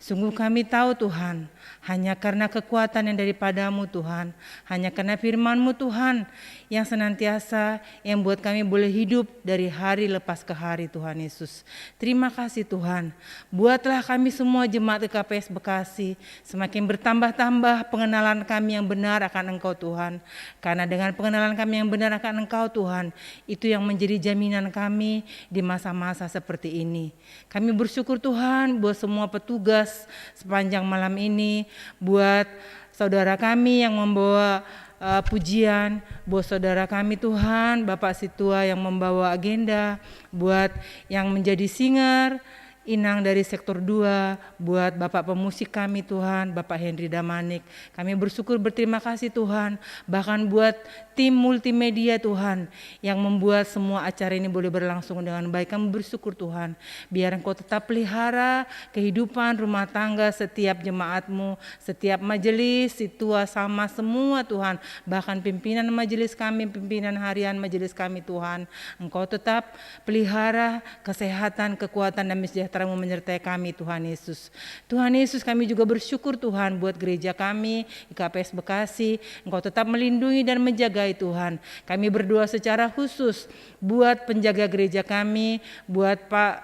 Sungguh kami tahu, Tuhan, hanya karena kekuatan yang daripada-Mu, Tuhan, hanya karena firman-Mu, Tuhan, yang senantiasa yang buat kami boleh hidup dari hari lepas ke hari, Tuhan Yesus. Terima kasih, Tuhan. Buatlah kami semua jemaat G K P S Bekasi semakin bertambah-tambah pengenalan kami yang benar akan Engkau, Tuhan. Karena dengan pengenalan kami yang benar akan Engkau, Tuhan, itu yang menjadi jaminan kami di masa-masa seperti ini. Kami bersyukur, Tuhan, buat semua petugas sepanjang malam ini, buat saudara kami yang membawa, eh, pujian, buat saudara kami, Tuhan, Bapak Situa yang membawa agenda, buat yang menjadi singer, Inang dari sektor dua, buat Bapak pemusik kami, Tuhan, Bapak Henry Damanik. Kami bersyukur, berterima kasih, Tuhan, bahkan buat tim multimedia, Tuhan, yang membuat semua acara ini boleh berlangsung dengan baik. Kami bersyukur, Tuhan, biar Engkau tetap pelihara kehidupan rumah tangga setiap jemaat-Mu, setiap majelis, situa sama semua, Tuhan, bahkan pimpinan majelis kami, pimpinan harian majelis kami, Tuhan. Engkau tetap pelihara kesehatan, kekuatan, dan sejahtera-Mu menyertai kami, Tuhan Yesus. Tuhan Yesus, kami juga bersyukur, Tuhan, buat gereja kami, G K P S Bekasi. Engkau tetap melindungi dan menjagai, Tuhan. Kami berdoa secara khusus buat penjaga gereja kami, buat Pak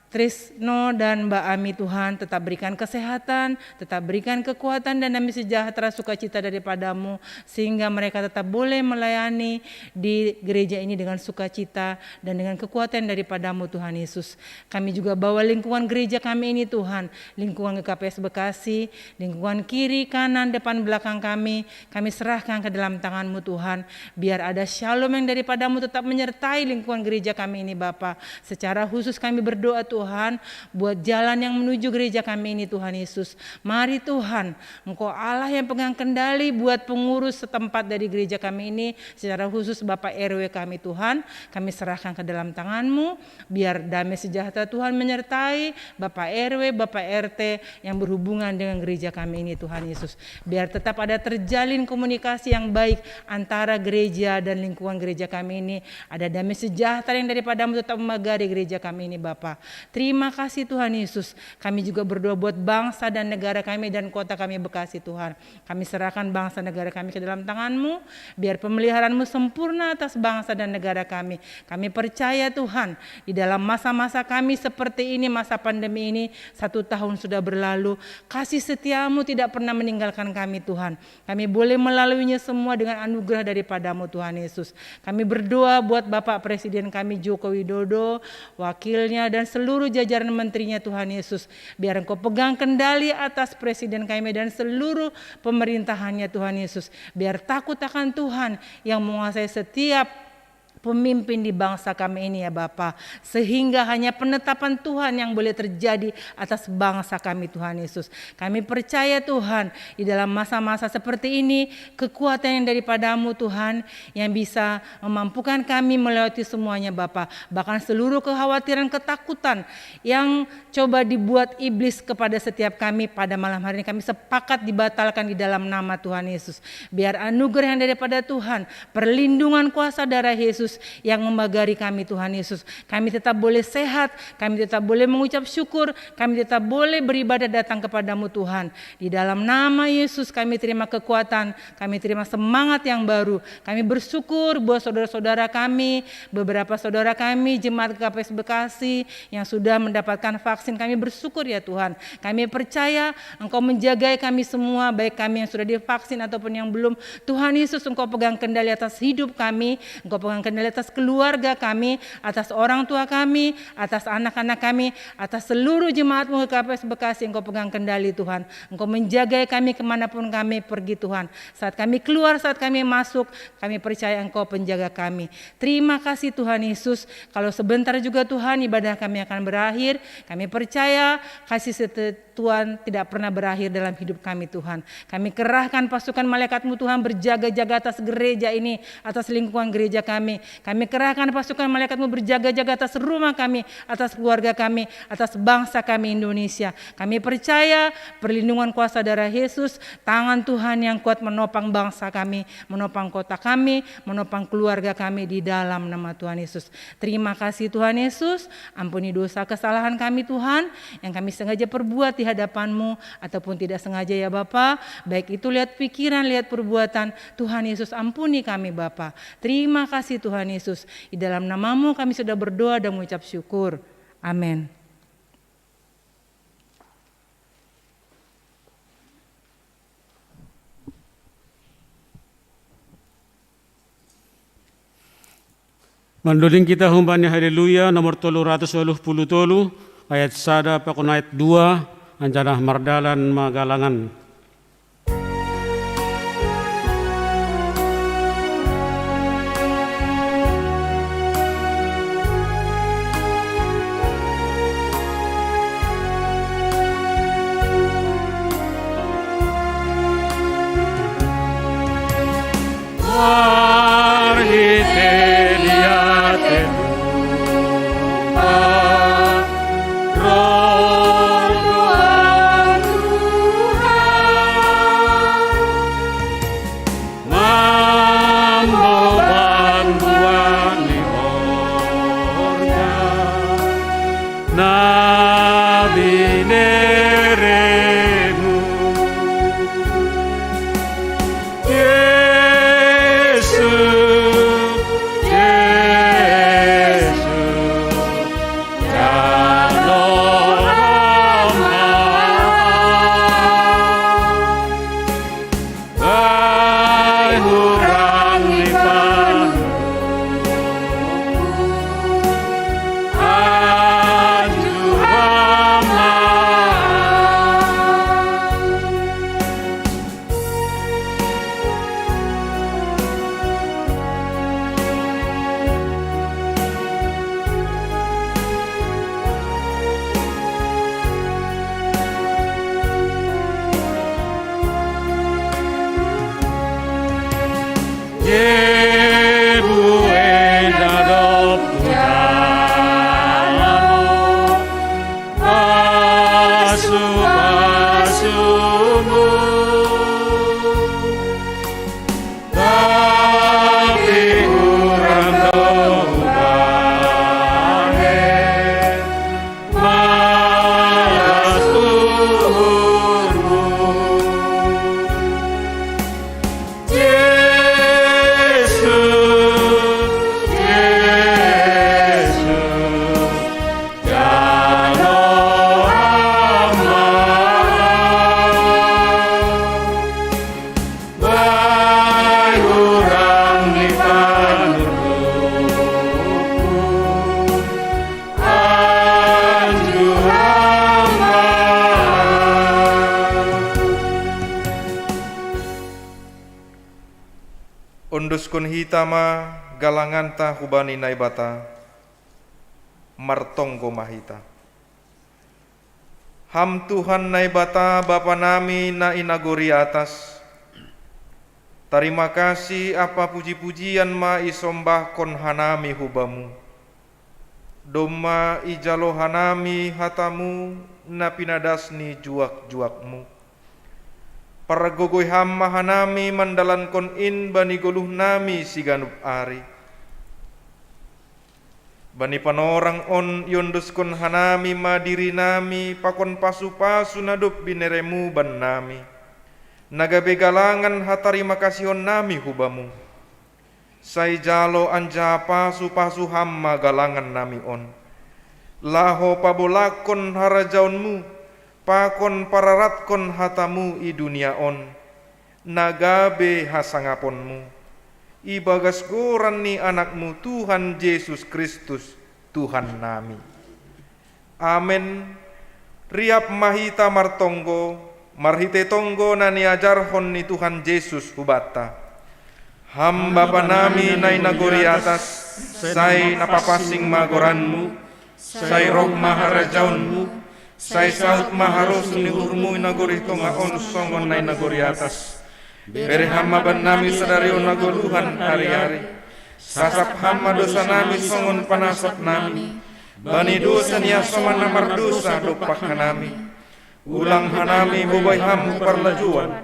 Trisno dan Mbak Ami, Tuhan, tetap berikan kesehatan, tetap berikan kekuatan dan damai sejahtera, sukacita daripadamu, sehingga mereka tetap boleh melayani di gereja ini dengan sukacita dan dengan kekuatan daripadamu, Tuhan Yesus. Kami juga bawa lingkungan gereja kami ini, Tuhan, lingkungan G K P S Bekasi, lingkungan kiri, kanan, depan, belakang kami, kami serahkan ke dalam tanganmu, Tuhan. Biar ada shalom yang daripadamu tetap menyertai lingkungan gereja kami ini, Bapa. Secara khusus kami berdoa, Tuhan, buat jalan yang menuju gereja kami ini, Tuhan Yesus. Mari, Tuhan, Engkau Allah yang pegang kendali buat pengurus setempat dari gereja kami ini, secara khusus Bapak R W kami, Tuhan. Kami serahkan ke dalam tanganmu, biar damai sejahtera Tuhan menyertai Bapak R W, Bapak R T yang berhubungan dengan gereja kami ini, Tuhan Yesus. Biar tetap ada terjalin komunikasi yang baik antara gereja dan lingkungan gereja kami ini. Ada damai sejahtera yang daripadamu tetap memagari gereja kami ini, Bapa. Terima kasih, Tuhan Yesus. Kami juga berdoa buat bangsa dan negara kami dan kota kami, Bekasi, Tuhan. Kami serahkan bangsa negara kami ke dalam tanganmu. Biar pemeliharaanmu sempurna atas bangsa dan negara kami. Kami percaya, Tuhan, di dalam masa-masa kami seperti ini, masa pandemi ini, satu tahun sudah berlalu, kasih setiamu tidak pernah meninggalkan kami, Tuhan. Kami boleh melaluinya semua dengan anugerah daripadamu, Tuhan Yesus. Kami berdoa buat Bapak Presiden kami, Joko Widodo, wakilnya, dan seluruh jajaran menterinya, Tuhan Yesus. Biar Engkau pegang kendali atas Presiden kami dan seluruh pemerintahannya, Tuhan Yesus. Biar takut akan Tuhan yang menguasai setiap pemimpin di bangsa kami ini, ya Bapa, sehingga hanya penetapan Tuhan yang boleh terjadi atas bangsa kami, Tuhan Yesus. Kami percaya, Tuhan, di dalam masa-masa seperti ini, kekuatan yang daripadamu, Tuhan, yang bisa memampukan kami melewati semuanya, Bapa. Bahkan seluruh kekhawatiran, ketakutan yang coba dibuat iblis kepada setiap kami pada malam hari ini, kami sepakat dibatalkan di dalam nama Tuhan Yesus. Biar anugerah yang daripada Tuhan, perlindungan kuasa darah Yesus yang memagari kami, Tuhan Yesus. Kami tetap boleh sehat, kami tetap boleh mengucap syukur, kami tetap boleh beribadah datang kepadamu, Tuhan. Di dalam nama Yesus kami terima kekuatan, kami terima semangat yang baru. Kami bersyukur buat saudara-saudara kami, beberapa saudara kami, jemaat G K P S Bekasi yang sudah mendapatkan vaksin. Kami bersyukur, ya Tuhan. Kami percaya Engkau menjagai kami semua, baik kami yang sudah divaksin ataupun yang belum. Tuhan Yesus, Engkau pegang kendali atas hidup kami, Engkau pegang kendali atas keluarga kami, atas orang tua kami, atas anak-anak kami, atas seluruh jemaat-Mu G K P S Bekasi. Engkau pegang kendali, Tuhan. Engkau menjagai kami kemanapun kami pergi, Tuhan. Saat kami keluar, saat kami masuk, kami percaya Engkau penjaga kami. Terima kasih, Tuhan Yesus. Kalau sebentar juga, Tuhan, ibadah kami akan berakhir, kami percaya kasih setia Tuhan tidak pernah berakhir dalam hidup kami, Tuhan. Kami kerahkan pasukan malaikat-Mu, Tuhan, berjaga-jaga atas gereja ini, atas lingkungan gereja kami. Kami kerahkan pasukan malaikat-Mu berjaga-jaga atas rumah kami, atas keluarga kami, atas bangsa kami, Indonesia. Kami percaya perlindungan kuasa darah Yesus, tangan Tuhan yang kuat menopang bangsa kami, menopang kota kami, menopang keluarga kami di dalam nama Tuhan Yesus. Terima kasih, Tuhan Yesus. Ampuni dosa kesalahan kami, Tuhan, yang kami sengaja perbuat di hadapan-Mu ataupun tidak sengaja, ya Bapa. Baik itu lewat pikiran, lewat perbuatan. Tuhan Yesus, ampuni kami, Bapa. Terima kasih, Tuhan Yesus. Di dalam nama-Mu kami sudah berdoa dan mengucap syukur. Amin. Mandoling kita humbani Haleluya nomor tolu ratus waluh puluh tolu, ayat sada pakon ayat dua, anjalah mardalan ma galangan. Ondoskon hita ma galanganta hubani Naibata, martonggo ma hita. Ham Tuhan Naibata Bapa nami na i nagori atas, tarima kasih ampa puji-pujian ma isombahkon hanami hu Bamu. Domma ijalo hanami hataMu na pinadas ni juak-juakMu. Pargogoi Ham ma hanami mandalankon in bani goluh nami siganup ari. Bani panorang on iondoskon hanami ma diri nami pakon pasu-pasu na dob binereMu bannami, na gabe galangan hatarima kasihon nami hu Bamu. Sai jalo anjaha pasu-pasu Ham ma galangan nami on, laho pabolakkon harajaonMu, pakon pararatkon hataMu i dunia on, na gabe hasangaponMu, ibagas goran ni AnakMu Tuhan Jesus Kristus, Tuhan nami. Amen. Riap ma hita martonggo, marhitei tonggo na niajarhon ni Tuhan Jesus hubanta. Ham Bapa nami na i nagori atas, sai na papansing ma goranMu, sai roh ma harajaonMu, sai saut ma harosuh ni uhurMu i nagori tonga on songon na i nagori atas. Bere Ham ma bannami sadari on hagoluhan ari-ari. Sasap Ham ma dosa nami songon panasap nami bani dosa ni hasoman na mardosa dompak hanami. Ulang hanami hubobai Ham hu parlajuan.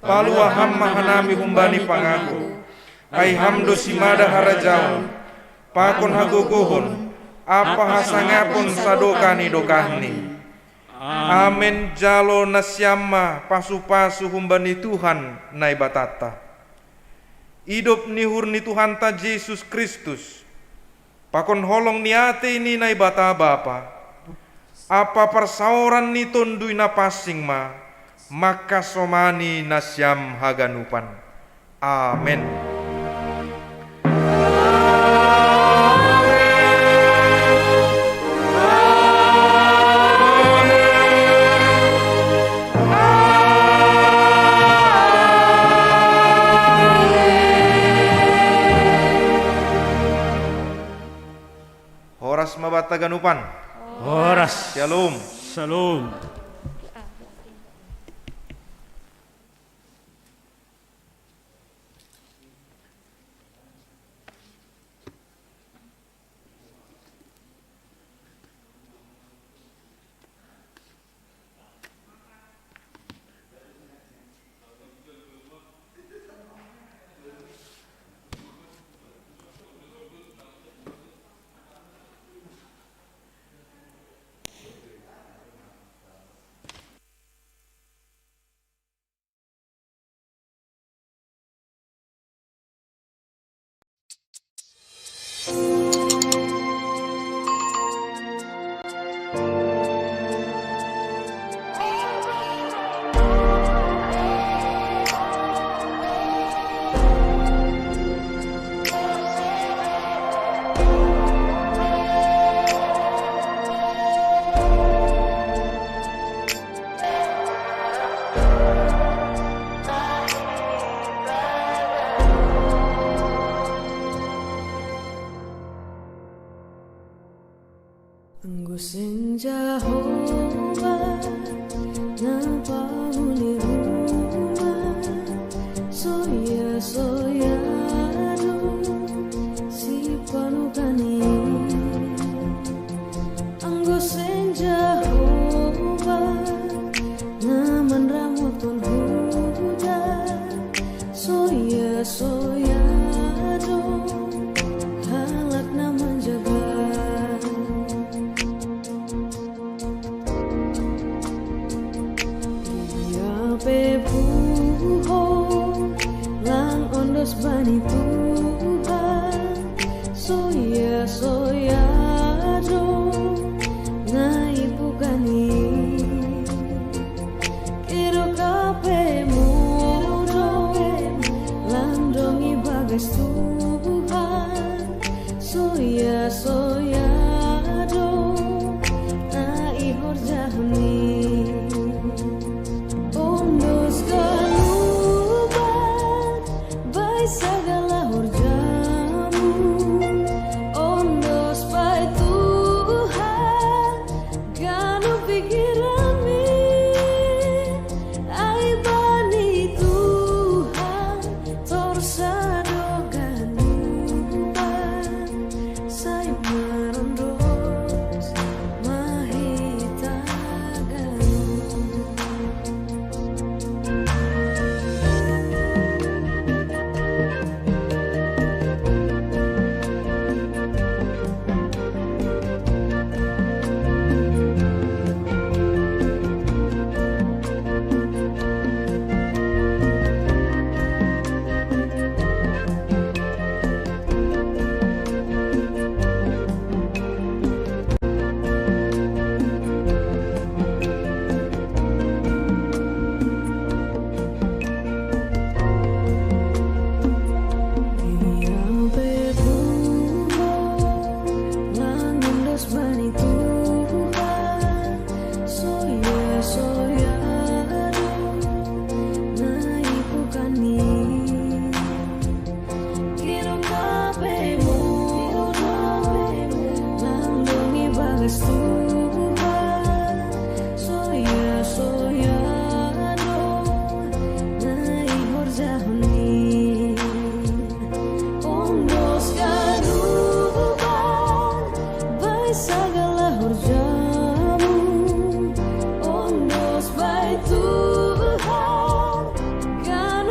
Palua Ham ma hanami humbani pangago. Ai Ham do simada harajaon, pakon hagogohon, ampa hasangapon sadokah ni dokahni. Amen. Jalo nasiam ma pasu-pasu humbani Tuhan Naibatanta. Idop ni uhur ni Tuhanta Jesus Kristus, pakon holong ni atei ni Naibata Bapa, ampa parsaoran ni Tonduy Napansing ma mangkasomani nasiam haganupan. Amen. Horas ma banta haganupan. Horas. Shalom. Shalom. Anggo seng Jahowa na pahuli rumah, soya-soya do sipanukani. Anggo seng Jahowa na manramothon huta, soya-soya do halak na manjaga. Ia pe puho lang ondos bani Tuhan, soya-soya do na ipukani. Kedo hape mudar lang dong ibagas Tuhan, soya-soya do na ihorjahon i. Ondos ganupan, bai sagala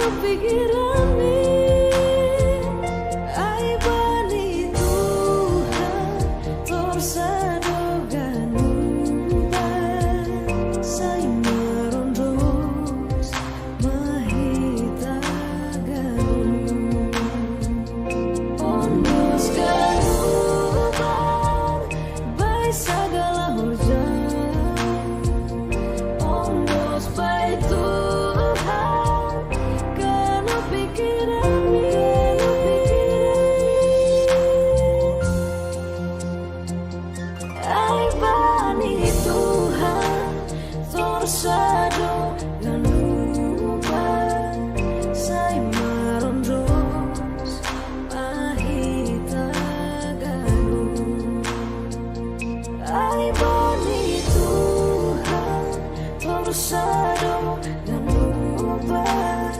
Pikiran ni ai bani Tuhan, tor sa do ganupan sai marondos ma hita ganup. Ondos ganupan bai sagala horja. Ondos bai Tuhan, ganup pikiran ni. Ai bani Tuhan, tor sa do ganupan sai marondos ma hita ganup. Ai bani Tuhan, tor sa do ganupan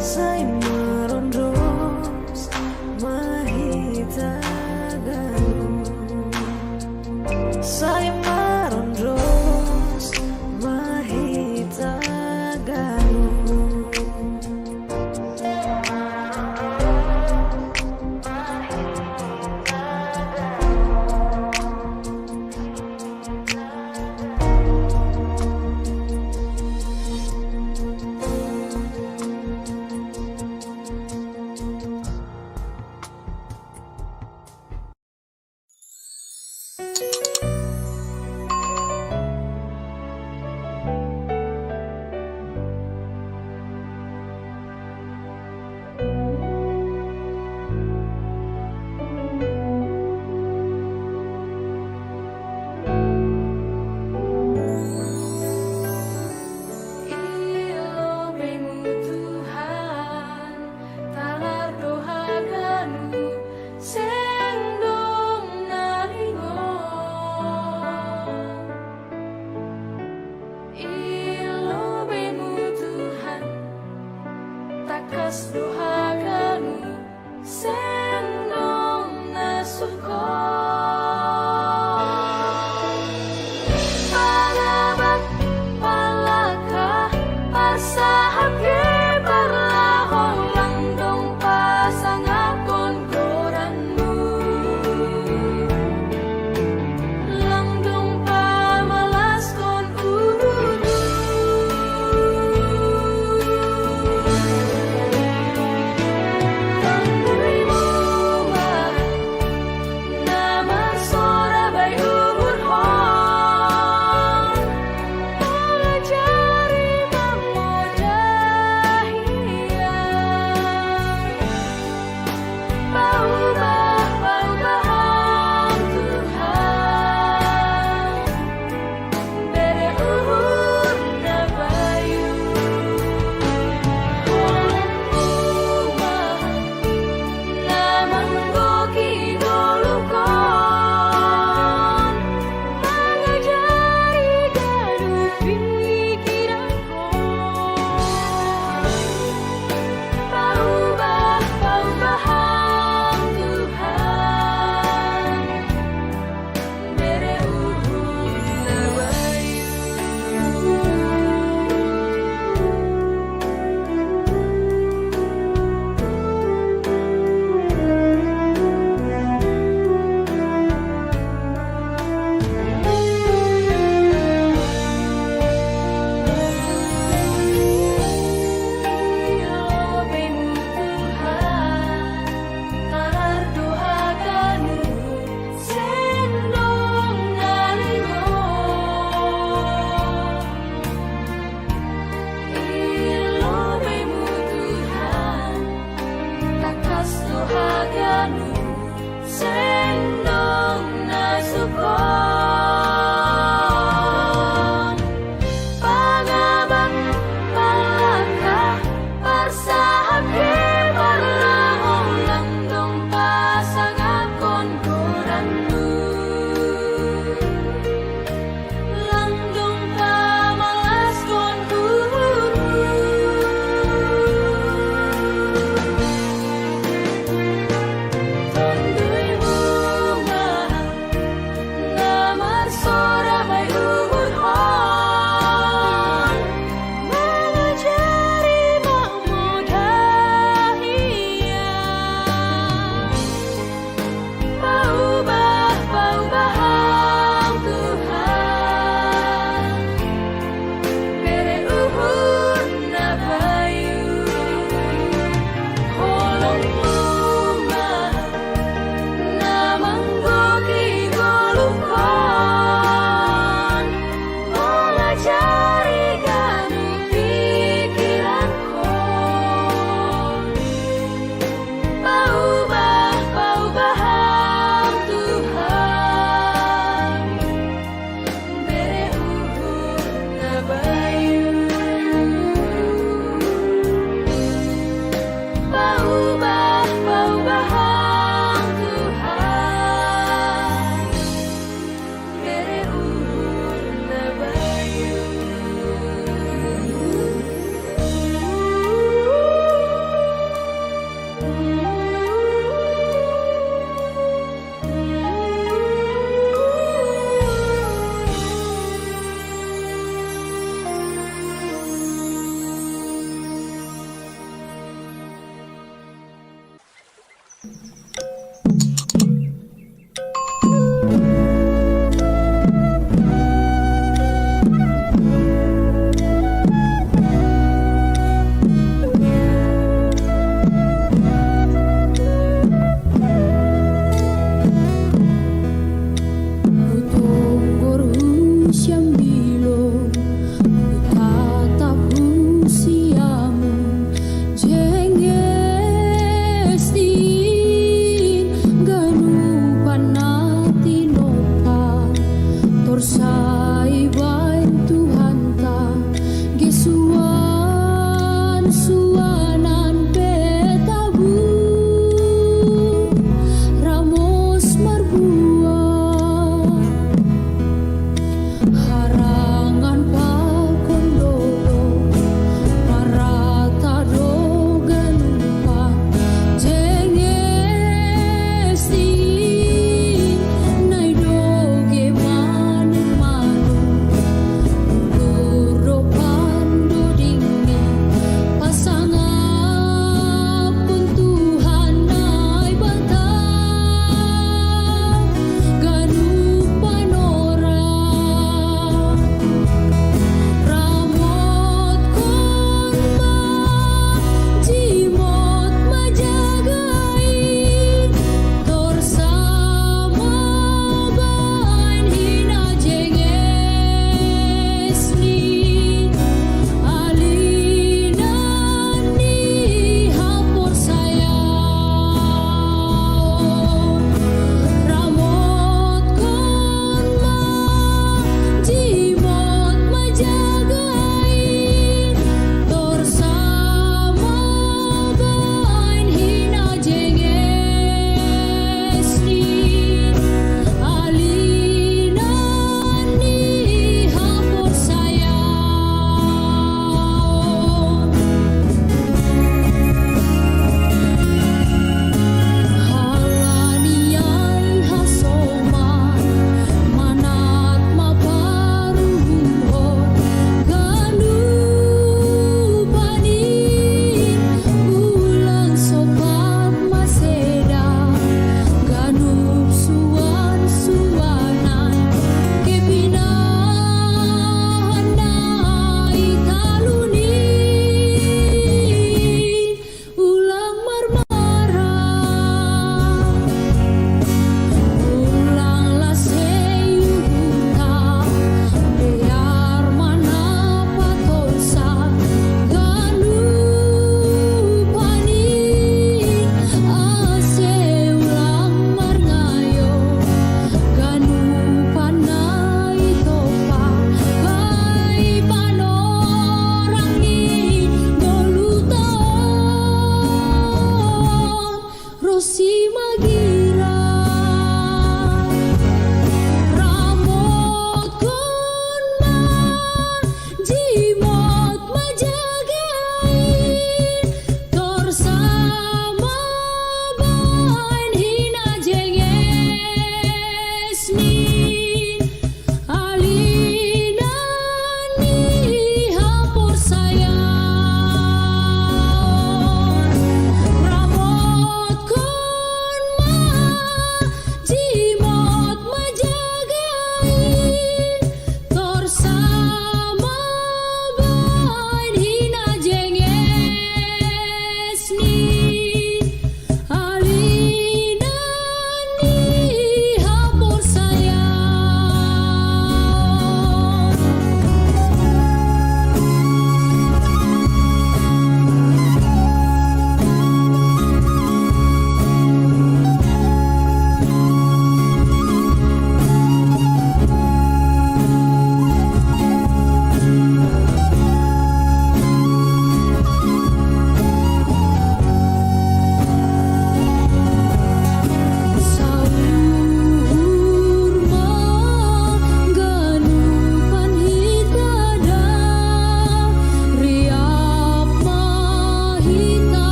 sai marondos ma hita ganup. Sai marondos ma hita ganup. I lobeimu Tuhan, talar do haganup, seng dong na ringot. I lobeimu Tuhan, takas do haganup, seng dong na sungkot. Pagabat, palangka, pasahat ge parlahon, lang dong pasangaphon goranmu, lang dong pamalashon uhurmu. Tongor husiam bilo, tatap husiamu, jengesti.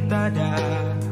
Tada.